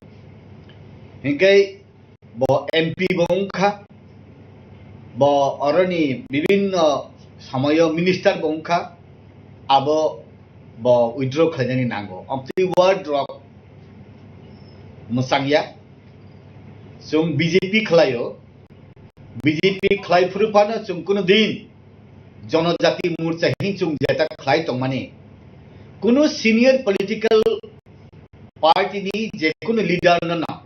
Hinkhe bo M P bo wngkha, bo oroni bibinno somoyo minister bo wngkha, abo bo withdraw khlainani nango. Amtwi word rok mwchangya, chwng B J P khlaio, B J P khlai phuru phano chwng kuno din Jonojati Morcha hin chwng jeta khlai tongmani. Kuno senior political party ni jekunu leader no no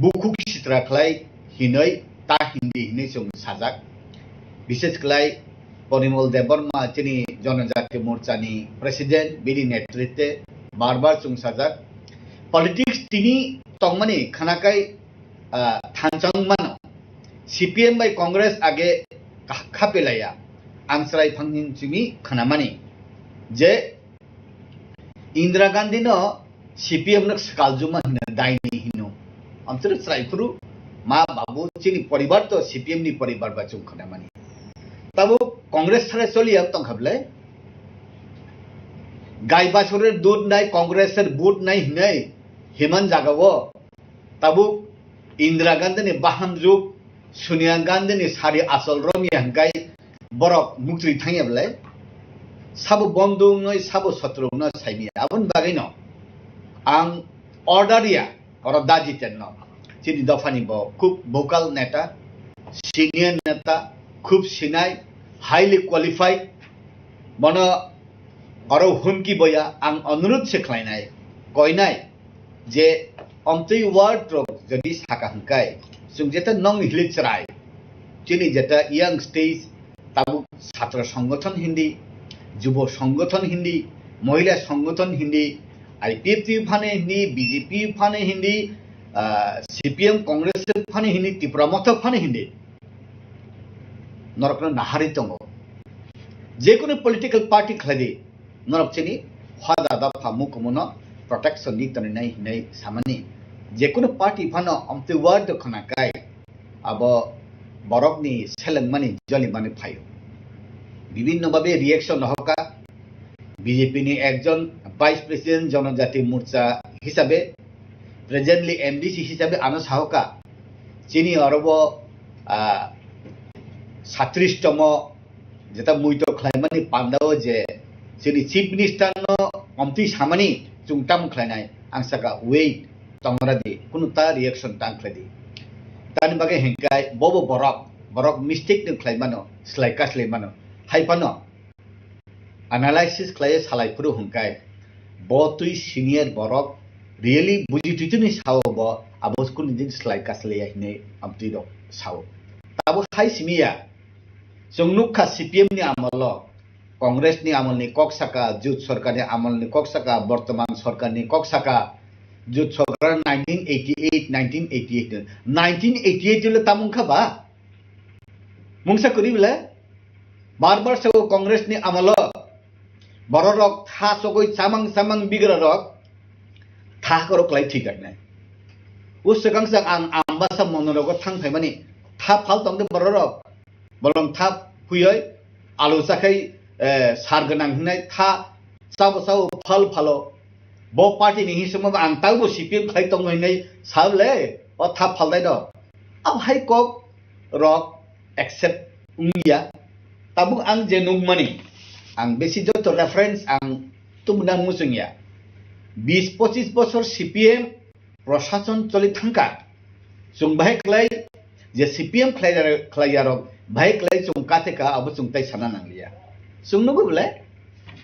bukhuk sitra khlai hinoi ta hindi hinoi chwng sajak. Bishes khlai Porimol Debbarma chini Jonojati Morcha ni president, bini netritwe bar bar chwng sajak. Politics tini tongmani khanakai, ah, thanchang mano. C P M bai Congress age kha-, khapelaya. Ang chwrai phangni chini khanamani je Indira Gandhi no C P M no swkaljuma hino, daini hino. Amtwrwk chwrai phuru ma babu chini poribar to C P M ni poribar ba chwng khanamani. Tabuk Congress sare choliya tongkha bwle? Gai basorer dud nai, Congress er vote nai hinai himan jagao. Tabuk Indira Gandhi ni bahamjwk, Sonia Gandhi ni sari achol romya hwnkhe borok muktwi thangya belai? Sabo bondhu wngnai, sabo sotro wngno saimya. Aboni bagwino ang order ya, oro da Jiten no. Chini dophani bo khub vocal neta, senior neta, khub sinai, highly qualified. Bono oro humki boya, ang onurudh se khlainai, koinai, je omtwi word rok jodi saka hwnkhe, chwng jeta nong hili chwrai, chini jeta young stage, tabuk chhatra songgothon hindi, jubo songgothon hindi, mohila songgothon hindi, I P F T phano hindi, B J P phano hindi, ah, C P M Congress phano hindi, Tipra Motha phano hindi, norokno naharwi tongo. Jekunu political party khlai di, norok chini hoda dopha mukumuno protection di tonwi nai hinwi samani. Jekunu party phano omtwi word khna kai, abo borokni selengmani jolimani phaio. Bibinno babe reaction hoka, B J P ni ekjon Vice President Jonojati Morcha hisabe, presently M D C hisabe ano sahoka, chini orobo, ah, satris tomo jeta muito khlaimani pandao je chini Chief Minister no omtwi samani chwng tamo khlainai, ang saka wait tongra di, kunu ta reaction tang khlai di. Tani bagwi hwnkhe bobo borok, borok mistake no khlai mano, slai kaslai mano, hai phano analysis khlaiwi salai phuru hwnkhe bo twi senior borok really buji twi twi ni sao bo abo kunu din slai kaslaiya hinwi amtwi rok sao. Tabuk hai simi ya, chwng nukha C P M ni amolo, Congress ni amolni kok saka, Jut Sarkar ni amolni kok saka, bortoman sarkar ni kok saka, Jut Sarkar nineteen eighty eight, nineteen eighty eight, nineteen eighty eight le tamung kha ba? Mungsa kwrwi bwle? Bar bar se o Congress ni amolo bororok tha chogwi chamang chamang bigrarok tha korok kwlai thwi kainai. O swkang swkang ang Ambasa monorogo thang phaimani tha phal tongde bororok. Bolong tha phuyoi alu chakhai, eh, sar gwnang hinai tha chabo chabo phal phalo. Bo party ni hinsukma ang taubo C P M khlai tongo hinai sable o tha phal dai do. Abo hai kok rok accept wngya. Tabuk ang je nukmani, ang besi joto reference ang tumuna muchungya. bis pochis bochor C P M prosason choli thangkha. Chwng bahai klai je C P M khlai, khlaiyarok bahai klai chwng katheka abo chwng tai sana nangliya. Chwng nugo bole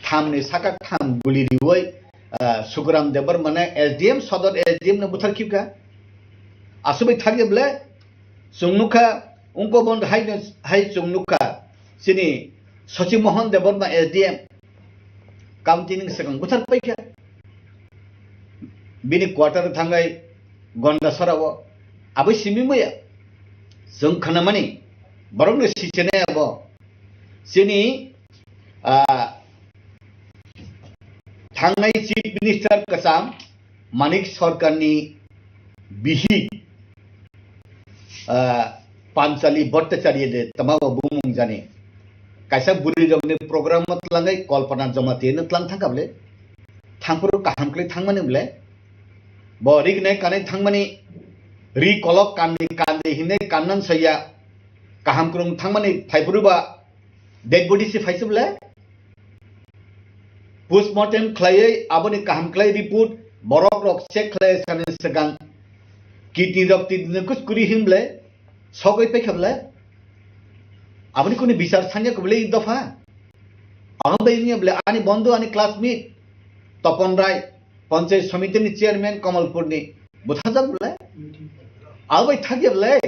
thamni saka tham guli riwoi, ah, Sukuram Debbarma ne S D M, Sodor S D M no buthar khibkha. Aswbai thangya bole chwng nukha, ungko bon hai, hai chwng nukha chini Sachi Mohan Debbarma S D M county ni swkang buthar paikha. Bini quarter thangai Gondasora o abo simi maya. Chwng khanamani borok no sichenai abo chini, ah, thangnai Chief Minister kwcham Manik Sarkar ni bihik, ah, Panchali Bhattacharya de tama bo bumung jani. Kaisa bwrwi rok ni program o tlangai Kalpana Jamatia no tlang thangkha bole. Thangphuru kaham khlai thangmani bole. Bo rignai kanai thangmani ri kolok kandi kandi hinai kannan saya kaham krung thangmani phaiphuru ba dead body se phaisuk le. Postmortem khlaiwi aboni kaham khlai report borok rok check khlai sani swkang kidney rok tini kuskuri hin ble sogwi paikha ble. Aboni kuni bichar sanya ko ble dopha. Abo bai wngya ble ani bondhu ani classmate Topon Rai, Panchayat Samiti ni chairman Kamalpur ni buthajak ble. Abo bai thakya ble.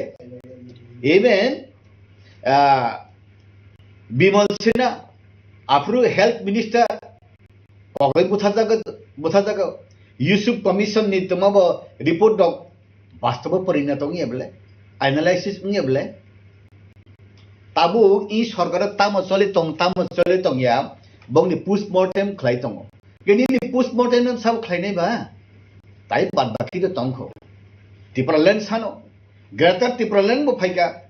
Even, ah, Bimal Sinha, aphuru health minister, kogwi butharjago, butharjago. Yusuf Commission ni tongmabo report rok bastobo porina tongya bole, analysis wngya bole. Tabuk i sorkaro tamo choli tong, tamo choli tongya, bongni postmortem khlai tongo. Khe nini postmortem no sabo khlainai ba? Tai bad baki to tongkho. Tipraland sano, Greater Tipraland bo phaikha.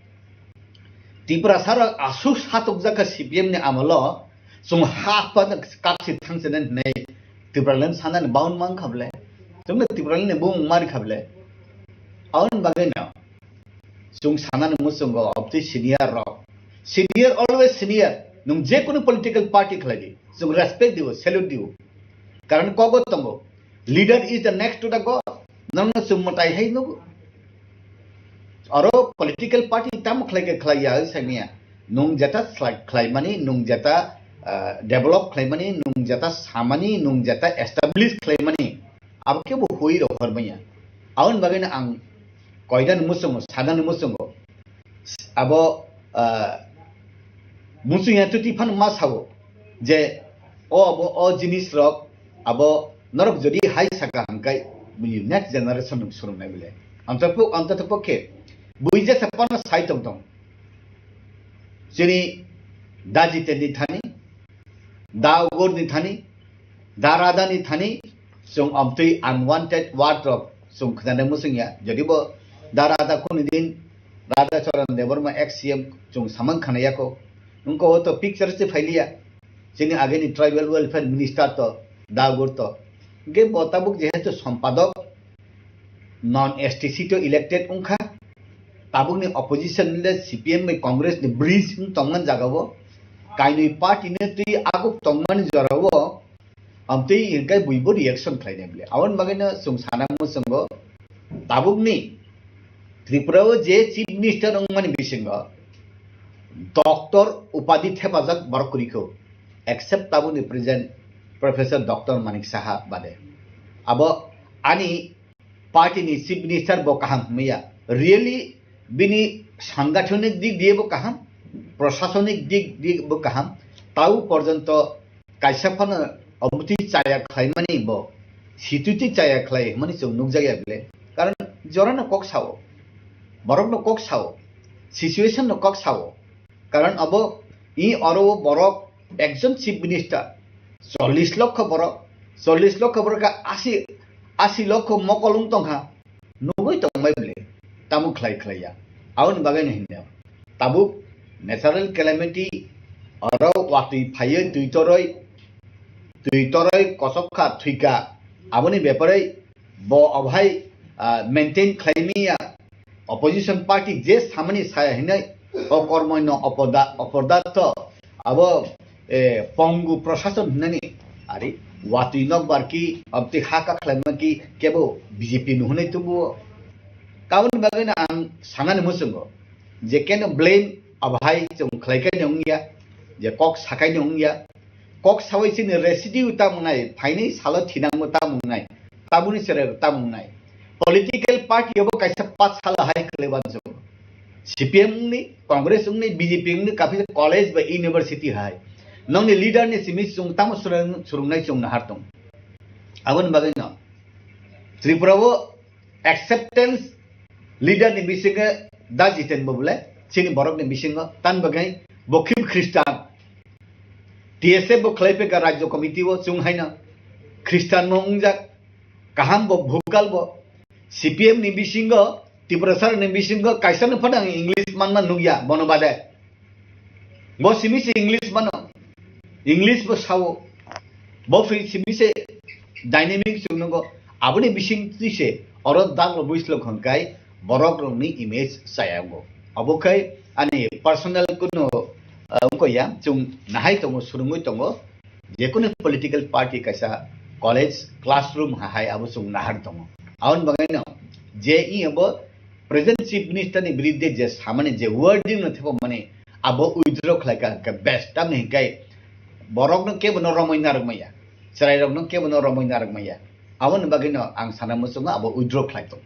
Tiprasa rok aswk satokjak kha C P M ni amolo, chwng ha pa kaksi thangsinai hinai Tipraland sanani baun mang kha ble. Chwngno Tipraland ni bumung mari kha ble. Aboni bagwi no chwng sanani muchungo obtwi senior rok. Senior always senior. Nwng je kunu political party khlai di, chwng respect dibo, salute dibo. Karon kogo tongo. Leader is the next to the God. Nono chwng mwtai hai nugo. Oro political party tamo khlai khe khlai ya, sai manya. Nwng jeta slai-, khlaimani, nwng jeta, ah, develop khlaimani, nwng jeta samani, nwng jeta establish khlaimani. Abo khe bo hui rok hor manya. Aboni bagwi no ang koidan muchungo, sadan muchungo. Abo, ah, muchung ya tuti phano ma sao je o abo o jinis rok abo norok jodi hai saka hangkai bini next generation rok swrwngnai bile. Anto po-, anto to pokhe bui jesa phano sai tong tong. Chini da Jiten ni thani, da Ugur ni thani, da Radha ni thani, chwng amtwi unwanted word rok chwng khwnanai muchung ya. Jodi bo da Radha khuni din, Radha Charan Debbarma ex C M chwng samang khana yako. Nungko o to picture se phailiya. Chini ageni tribal welfare minister to, da Ugur to. Ge bo tabuk jehetu sompadok, non S T C to elected wngkha, tabukni opposition le C P M bai Congress ni bridge wng tongmani jagao, kainwi party ni twi aguk tongmani jorao, amtwi hinkai buibo reaction khlainai bwle. Aboni bagwino chwng sana muchungo, tabukni Tripura o je chief minister wngmani bisingo doctor upadhi thepajak borok kwrwi kho, except tabukni present Professor Doctor Manik Saha bade. Abo ani party ni chief minister bo kaham hwnmaya. Really bini sangathonik dik diye bo kaham, prosasonik dik diye bo kaham. Tau porjonto kaisa phano omuti chaya khlaimani bo, situti chaya khlai hwnmani chwng nukjakya bile. Karon jorano kok sao, borokno kok sao, situation no kok sao. Karon abo i oro o borok ekjon chief minister, chollish lokho borok, chollish lokho borok ka asi, asi lokho mokol wng tongkha, nugui tongbai bwle, tamo khlai khlai ya. Aboni bagwi no hinwi tabuk natural calamity oro watwi phaiwi twi toroi, twi toroi kosok kha thwika, aboni bepare bo obo hai, ah, maintain khlaimaya. Opposition party je samani saya hinwi o kormoino opoda-, opodato abo, eh, pongu prosason hinani ari watwi nokbar ki, abtwi ha kakhlaima ki, kebo B J P no hwnwi tubuo. Aboni bagwino ang sanani muchungo je keno blame abohai chwng khlaikaino wngya, je kok sakaino wngya. Kok sawi chini residue tamo wngnai, phaini salo thinangbo tamo wngnai, tabuni chwrai tamo wngnai. Political party abo kaisa pathsala hai kwlwi uansukgo. C P M wngni, Congress wngni, B J P wngni, kaphisa college ba university hai. Nokni leader ni simi chwng tamo swrwng-, swrwngnai chwng nahar tong. Aboni bagwino Tripura o acceptance leader ni bisingo da Jiten bo bole, chini borok ni bisingo, tan bagwi bo khe Christian. T S F bo khlai peka Rajya Committee o chwng haino Christian mo wngjak, kaham bo, bhukal bo. C P M ni bisingo, Tiprasa ni bisingo kaisa no phano ang English manma nukya bono bade. Bo simi se English mano, English bo sao. Bo phi simi se dynamic chwng nungo. Aboni bising twi se oro daglo buislo khon kai borok rokni image chaya wngo. Abo khai ani personal kuno, ah, wngkha ya, chwng nahai tongo, swrwngwi tongo. Jekunu political party kaisa college classroom ha hai abo chwng nahar tongo. Aboni bagwino je iya bo present chief minister ni biridde je samani je wording no thepamani abo withdraw khlai ka hwnkhe best, tamni hwnkhe borok no kebo no romwi narwk maya, chwrai rok no kebo no romwi narwk maya. Aboni bagwino ang sana muchungo abo withdraw khlai tong.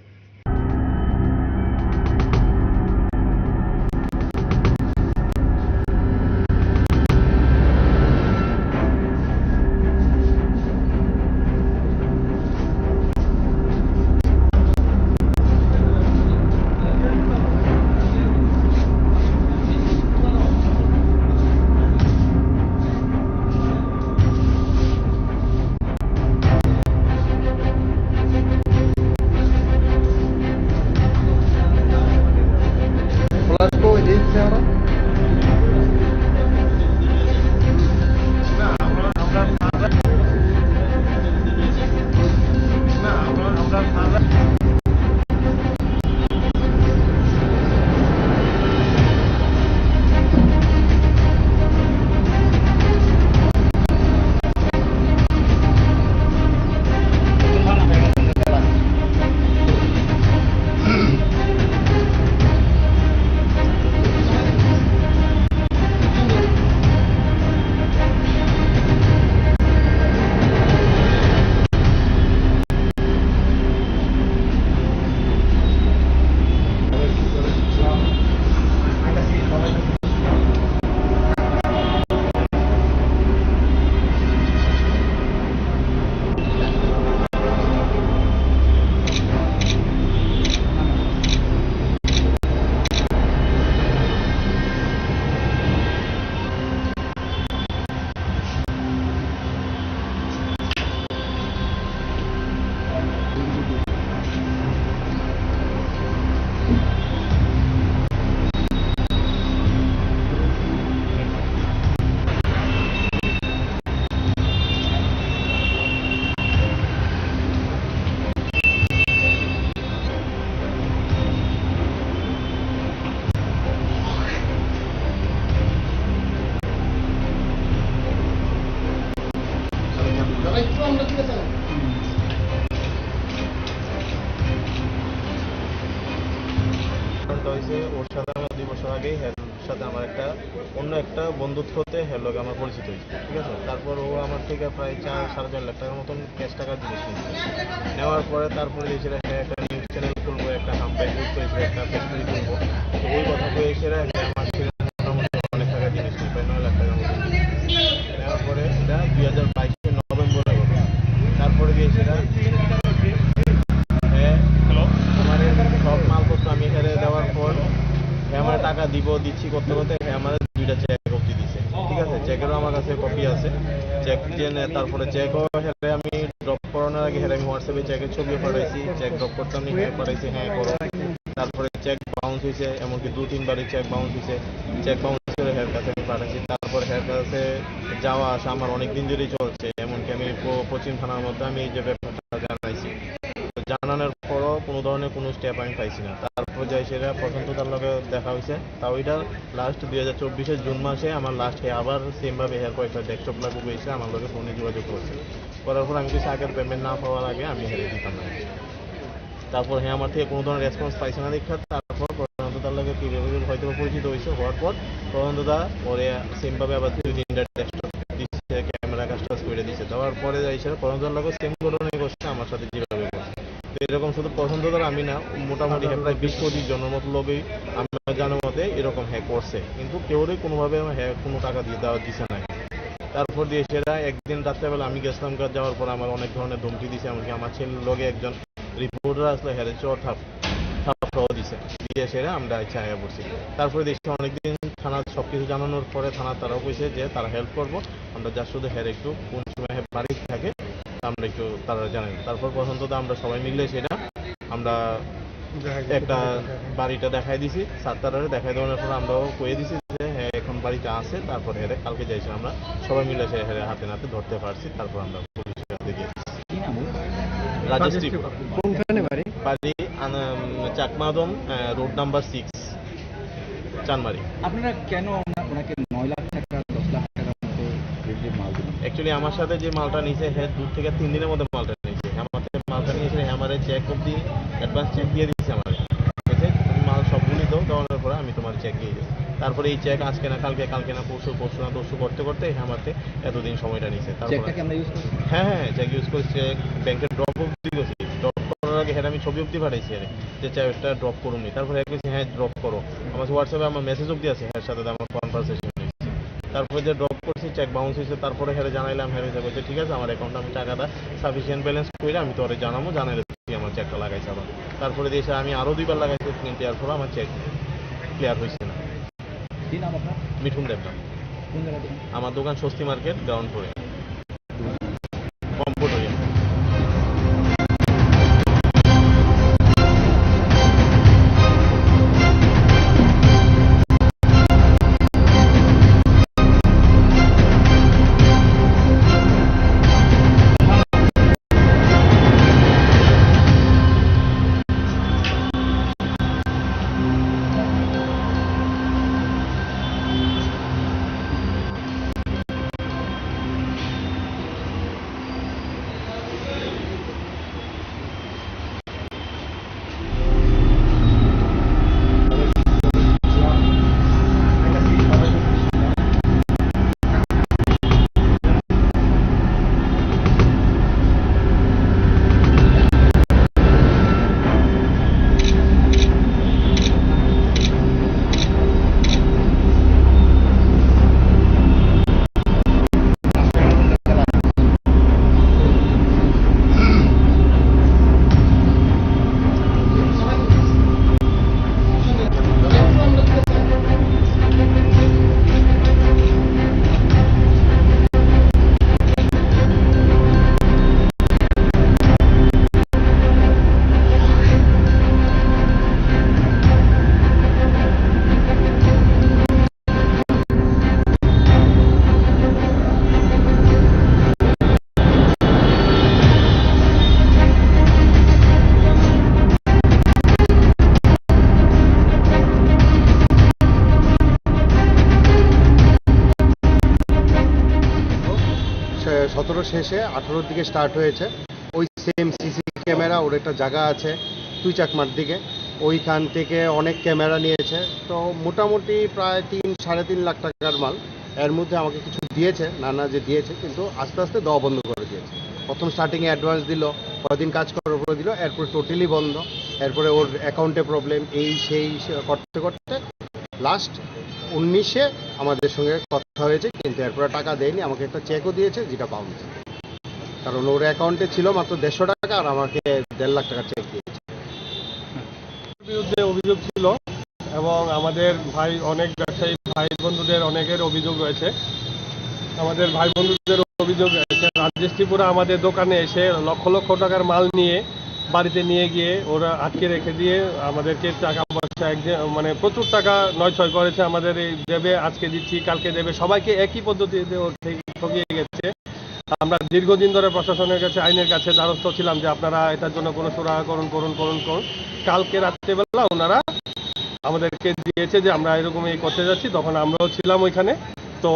ঘটনাটা হয়েছে, ওর সাথে আমার দুই বছর আগেই হ্যার সাথে আমার একটা অন্য একটা বন্ধুত্ব হতে হ্যার লগে আমার পরিচিত হয়েছে, ঠিক আছে? তারপর ও আমার থেকে প্রায় চার, সাড়ে চার লাখ টাকার মতন ক্যাশ টাকা জিনিস নিয়েছে। নেওয়ার পরে তারপরে যে সেটা হ্যাঁ একটা নিউজ চ্যানেল খুলবো, একটা হাফ প্যান্ট খুলবো, একটা ফ্যাক্টরি খুলবো, তো ওই কথা কয়ে সেটা হ্যাঁ আমার ছেলে মোটামুটি অনেক টাকা জিনিস নিয়ে, প্রায় নয় লাখ টাকার মতো জিনিস নিয়ে। নেওয়ার পরে এটা দুই হাজার বাইশের নভেম্বরে ঘটে। তারপরে গিয়ে সেটা হ্যাঁ, হ্যালো, আমার এই সব মালপত্র আমি এখানে দেওয়ার পর হ্যাঁ আমার টাকা দিব দিচ্ছি করতে করতে হ্যাঁ আমার দুইটা চেক অবধি দিছে, ঠিক আছে? চেকেরও আমার কাছে কপি আছে। চেক যে নে-, তারপরে চেকও হেরে আমি ড্রপ করানোর আগে হেরে আমি হোয়াটসঅ্যাপে চেকের ছবিও পাঠাইছি, চেক ড্রপ করতে আমি হ্যাঁ পাঠাইছি, হ্যাঁ করো। তারপরে চেক বাউন্স হয়েছে, এমনকি দু তিনবারই চেক বাউন্স হয়েছে। চেক বাউন্স করে হের কাছে আমি পাঠাইছি। তারপর হের কাছে যাওয়া আসা আমার অনেক দিন ধরেই চলছে, এমনকি আমি প-, পশ্চিম থানার মধ্যে আমি এই যে ব্যাপারটা জানাইছি। তো জানানোর পরও কোনো ধরনের কোনো স্টেপ আমি পাইছি না। তারপর যাই সেটা প্রশান্ত তার লগে দেখা হয়েছে, তাও এটা লাস্ট দুই হাজার চব্বিশের জুন মাসে আমার লাস্ট আবার সেমভাবে হের কয়েকটা ডেস্কটপ লাগু হয়েছে, আমার লগে ফোনে যোগাযোগ করছে। করার পর আমি কিছু আগের পেমেন্ট না পাওয়ার আগে আমি হেরে দিতাম না। তারপর হ্যাঁ আমার থেকে কোনো ধরনের রেসপন্স পাইছে না দেখে তারপর প্রশান্ত দার লগে কিভাবে হয়তো বা পরিচিত হয়েছে, হওয়ার পর প্রশান্ত দা ওরে সেমভাবে আবার দুই তিনটা ডেস্কটপ দিচ্ছে, ক্যামেরা কাস্টমাইজ করে দিচ্ছে। দেওয়ার পরে যাই সেটা প্রশান্ত দার লগে সেম ঘটনাই ঘটছে আমার সাথে যেভাবে ঘটছে। তো এরকম শুধু প্রশান্ত দার আমি না, মোটামুটি হ্যাঁ প্রায় বিশ পঁচিশ জনের মতো লোকেই আমরা জানার মতে এরকম হ্যাক করছে, কিন্তু কেউরই কোনোভাবে হ্যাক কোনো টাকা দিয়ে দেওয়া দিছে না। তারপর দিয়ে সেটা একদিন রাত্রেবেলা আমি গেছিলাম, যাওয়ার পর আমার অনেক ধরনের ধমকি দিছে, এমনকি আমার ছেলের লগে একজন রিপোর্টার আসলে হেরে চর থাপ থাপ সহ দিছে, দিয়ে সেটা আমরা ইচ্ছা আয়া পড়ছি। তারপরে দেশে অনেকদিন থানা সবকিছু জানানোর পরে থানা তারাও কইছে যে তারা হেল্প করবো, আমরা যা শুধু হের একটু কোন সময় হে বাড়ি থাকে আমরা একটু তারা জানাই। তারপর পর্যন্ত তো আমরা সবাই মিলে সেটা আমরা দেখা গেছে একটা বাড়িটা দেখাই দিছি, সাতটারে দেখাই দেওয়ার পর আমরাও কয়ে দিছি যে হ্যাঁ এখন বাড়িতে আছে। তারপর হেরে কালকে যাইছি আমরা সবাই মিলে সে হেরে হাতে নাতে ধরতে পারছি, তারপর আমরা পুলিশের হাতে দিয়ে দিছি। কি নাম ওর? রাজেশ রাজেশ ত্রিপুরা। ত্রিপুরা। কোনখানে বাড়ি? বাড়ি আন-, উম, চাকমাদম, আহ, রোড নাম্বার সিক্স, চানমারি। আপনারা কেন ওনা-, ওনাকে নয় লাখ টাকা, দশ লাখ টাকার মতো রিলেটেড মাল দিলেন? অ্যাকচুয়ালি আমার সাথে যে মালটা নিছে, হ্যাঁ, দু থেকে তিন দিনের মধ্যে মালটা নিছে। আমার থেকে মালটা নিয়ে এসে আমারে চেক অবধি, অ্যাডভান্স চেক দিয়ে দিচ্ছে আমারে। বলছে, "তুমি মাল সবগুলি দাও, দেওয়ানোর পরে আমি তোমার চেক দিয়ে দিই।" তারপরে এই চেক আজকে না কালকে, কালকে না পরশু, পরশু না তরশু করতে করতে আমার থেকে এতদিন সময়টা নিছে। তারপর চেকটা কি আমরা ইউজ করছি? হ্যাঁ, হ্যাঁ, হ্যাঁ, চেক ইউজ করছি, চেক ব্যাংকে ড্রপ অবধি করছি। ড্রপ করার আগে হ্যাঁ আমি ছবি অবধি পাঠাইছি আরে, যে চেকটা ড্রপ করুন নি। তারপরে হ্যাঁ কইছে, "হ্যাঁ, ড্রপ করো।" আমার WhatsApp-এ আমার মেসেজ অবধি আছে, হ্যাঁ, সাথে আমার কনভারসেশন হয়েছে। তারপরে যে ড্রপ করছি, চেক বাউন্স হয়েছে, তারপরে হ্যাঁ জানাইলাম, হ্যাঁ কইছে, "ঠিক আছে, আমার অ্যাকাউন্টে আমি টাকাটা সাফিসিয়েন্ট ব্যালেন্স কইরা আমি তোরে জানাবো, জানাইলে তুই আমার চেকটা লাগাইছ আবার।" তারপরে দিয়ে এসে আমি আরও দুইবার লাগাইছি, কিন্তু এরপরও আমার চেক ক্লিয়ার হয়েছে না। কি নাম আপনার? মিঠুন দেবনাথ। কোন জায়গা থেকে? আমার দোকান স্বস্তি মার্কেট, গ্রাউন্ড ফ্লোরে। কমফোর্ট হয়ে। সে-, সতেরো শেষে আঠারোর দিকে স্টার্ট হয়েছে। ওই সেম সিসি ক্যামেরা, ওর একটা জায়গা আছে তুই চাকমার দিকে, ওইখান থেকে অনেক ক্যামেরা নিয়েছে। তো মোটামুটি প্রায় তিন, সাড়ে তিন লাখ টাকার মাল। এর মধ্যে আমাকে কিছু দিয়েছে, নানা যে দিয়েছে, কিন্তু আস্তে আস্তে দেওয়া বন্ধ করে দিয়েছে। প্রথম স্টার্টিংয়ে অ্যাডভান্স দিল, কয়দিন কাজ করার পরে দিল, এরপরে টোটালি বন্ধ। এরপরে ওর অ্যাকাউন্টে প্রবলেম, এই সেই সে করতে করতে লাস্ট উনিশে আমাদের সঙ্গে কথা হয়েছে, কিন্তু এরপরে টাকা দেয়নি। আমাকে একটা চেকও দিয়েছে, যেটা বাউন্স, কারণ ওর অ্যাকাউন্টে ছিল মাত্র দেড়শো টাকা আর আমাকে দেড় লাখ টাকার চেক দিয়েছে। বিরুদ্ধে অভিযোগ ছিল এবং আমাদের ভাই, অনেক ব্যবসায়ী ভাই বন্ধুদের অনেকের অভিযোগ রয়েছে। আমাদের ভাই বন্ধুদের অভিযোগ রয়েছে, রাজেশ ত্রিপুরা আমাদের দোকানে এসে লক্ষ লক্ষ টাকার মাল নিয়ে বাড়িতে নিয়ে গিয়ে ওরা আটকে রেখে দিয়ে আমাদেরকে টাকা পয়সা এক যে, মানে, প্রচুর টাকা নয় ছয় করেছে। আমাদের এই দেবে, আজকে দিচ্ছি, কালকে দেবে, সবাইকে একই পদ্ধতিতে ও ঠেক-, ঠকিয়ে গেছে। আমরা দীর্ঘদিন ধরে প্রশাসনের কাছে, আইনের কাছে দ্বারস্থ ছিলাম যে আপনারা এটার জন্য কোনো সুরাহা করুন, করুন, করুন, করুন। কালকে রাত্রেবেলা ওনারা আমাদেরকে দিয়েছে যে আমরা এরকম এই করতে যাচ্ছি, তখন আমরাও ছিলাম ওইখানে। তো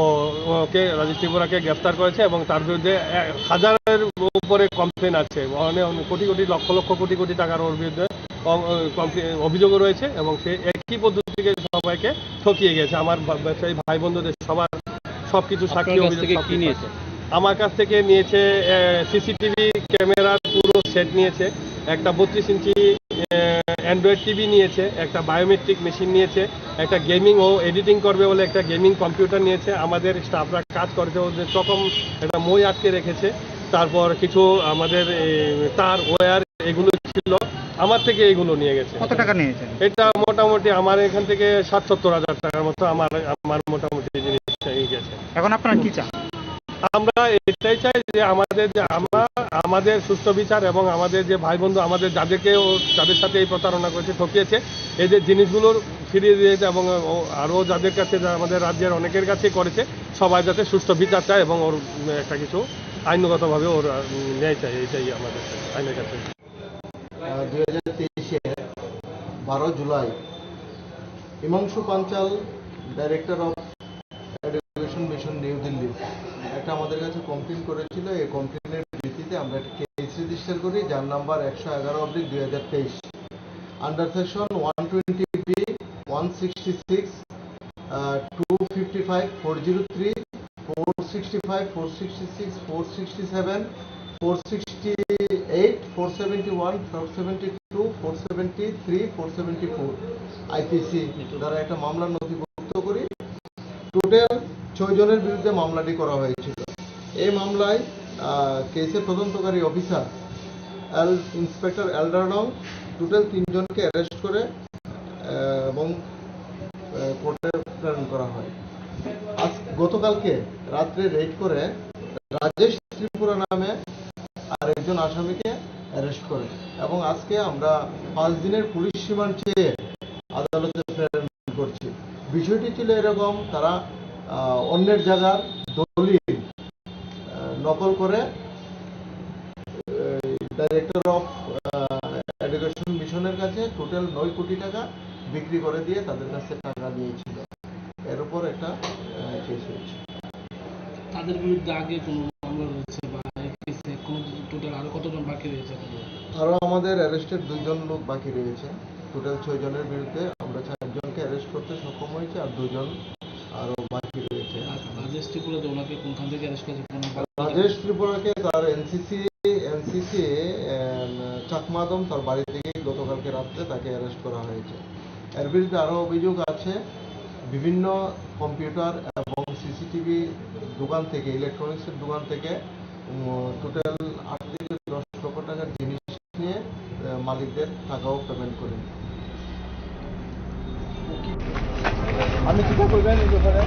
ওকে, রাজেশ ত্রিপুরাকে গ্রেফতার করেছে এবং তার বিরুদ্ধে এ, হাজারের উপরে কমপ্লেন আছে, মানে অনেক কোটি কোটি, লক্ষ লক্ষ কোটি কোটি টাকার ওর বিরুদ্ধে কম-, কমপ্লে-, অভিযোগও রয়েছে এবং সে একই পদ্ধতিতে সবাইকে ঠকিয়ে গেছে। আমার বা-, ব্যবসায়ী ভাই বন্ধুদের সবার সবকিছু সাক্ষী, আপনার কাছ অভিযোগ থেকে কি সবকিছু নিয়েছে? আছে। আমার কাছ থেকে নিয়েছে সিসিটিভি ক্যামেরার পুরো সেট নিয়েছে, একটা বত্রিশ ইঞ্চি অ্যান্ড্রয়েড টিভি নিয়েছে, একটা বায়োমেট্রিক মেশিন নিয়েছে, একটা গেমিং, ও এডিটিং করবে বলে একটা গেমিং কম্পিউটার নিয়েছে। আমাদের স্টাফরা কাজ করেছে, ওদের চকম একটা মই আটকে রেখেছে। তারপর কিছু আমাদের এই, তার ওয়্যার এগুলো ছিল, আমার থেকে এগুলো নিয়ে গেছে। কত টাকা নিয়েছেন? এটা মোটামুটি আমার এখান থেকে ষাট সত্তর হাজার টাকার মতো আমার, আমার মোটামুটি জিনিস নিয়ে গেছে। এখন আপনারা কি চান? আমরা এটাই চাই যে আমাদের যে আমরা, আমাদের সুষ্ঠু বিচার এবং আমাদের যে ভাই বন্ধু, আমাদের যাদেরকে ও, যাদের সাথে এই প্রতারণা করেছে, ঠকিয়েছে, এই যে জিনিসগুলোর ফিরিয়ে দিয়ে দিতে এবং ও, আরও যাদের কাছে, যা আমাদের রাজ্যের অনেকের কাছে করেছে, সবাই যাতে সুষ্ঠু বিচার চায় এবং ওর, উম, একটা কিছু আইনগতভাবে ওর, উম, ন্যায় চায়, এটাই আমাদের আইনের কাছে। আহ, দুই হাজার তেইশের বারো জুলাই Himanshu Panchal, director of education mission, new Delhi, একটা আমাদের কাছে কমপ্লেন করেছিল। এই কমপ্লেনের ভিত্তিতে আমরা একটা কেস রেজিস্টার করি, যার নাম্বার একশো এগারো অব্লিক দুই হাজার তেইশ, under section one twenty B, one sixty six, two fifty five, four zero three, four sixty five, four sixty six, four sixty seven, four sixty eight, four seventy one, four seventy two, four seventy three, four seventy four, IPC দ্বারা একটা মামলা নথিভুক্ত করি। টোটাল ছয় জনের বিরুদ্ধে মামলাটি করা হয়েছিল। এই মামলায়, আহ, কেসের তদন্তকারী অফিসার এল, ইন্সপেক্টর এলডারনং টোটাল তিনজনকে অ্যারেস্ট করে, আহ, এবং, আহ, কোর্টে প্রেরণ করা হয়। আজ, গতকালকে রাত্রে রেড করে রাজেশ ত্রিপুরা নামে আরেকজন আসামিকে অ্যারেস্ট করে এবং আজকে আমরা পাঁচ দিনের পুলিশ রিমান্ড চেয়ে আদালতে প্রেরণ করছি। বিষয়টি ছিল এরকম, তারা, আহ, অন্যের জায়গার দলিল, আহ, নকল করে, আহ, ডাইরেক্টর অফ, আহ, এডুকেশন মিশনের কাছে টোটাল নয় কোটি টাকা বিক্রি করে দিয়ে তাদের কাছে টাকা নিয়েছিল। এর উপর একটা, আহ, কেস হয়েছে। তাদের বিরুদ্ধে আগে কোনো মামলা রয়েছে বা এই কেসে কোনো কিছু, টোটাল আরো কতজন বাকি রয়েছে এখনো? আরো আমাদের অ্যারেস্টেড দুইজন লোক বাকি রয়েছে। টোটাল ছয় জনের বিরুদ্ধে আমরা চারজনকে অ্যারেস্ট করতে সক্ষম হয়েছি, আর দুজন আরো বাকি রয়েছে। আর রাজেশ ত্রিপুরা যে ওনাকে কোনখান থেকে অ্যারেস্ট করেছে, কোনো নাম বলতে পারবেন? রাজেশ ত্রিপুরাকে তার এনসিসি, এনসিসি, এম, চাকমাদম তার বাড়ি থেকেই গতকালকে রাত্রে তাকে অ্যারেস্ট করা হয়েছে। এর বিরুদ্ধে আরও অভিযোগ আছে, বিভিন্ন কম্পিউটার এবং সিসিটিভি দোকান থেকে, ইলেকট্রনিক্সের দোকান থেকে, উম, টোটাল আট থেকে দশ লক্ষ টাকার জিনিস নিয়ে, আহ, মালিকদের টাকাও পেমেন্ট করেন। আমি কিতা কইবেন এই ব্যাপারে?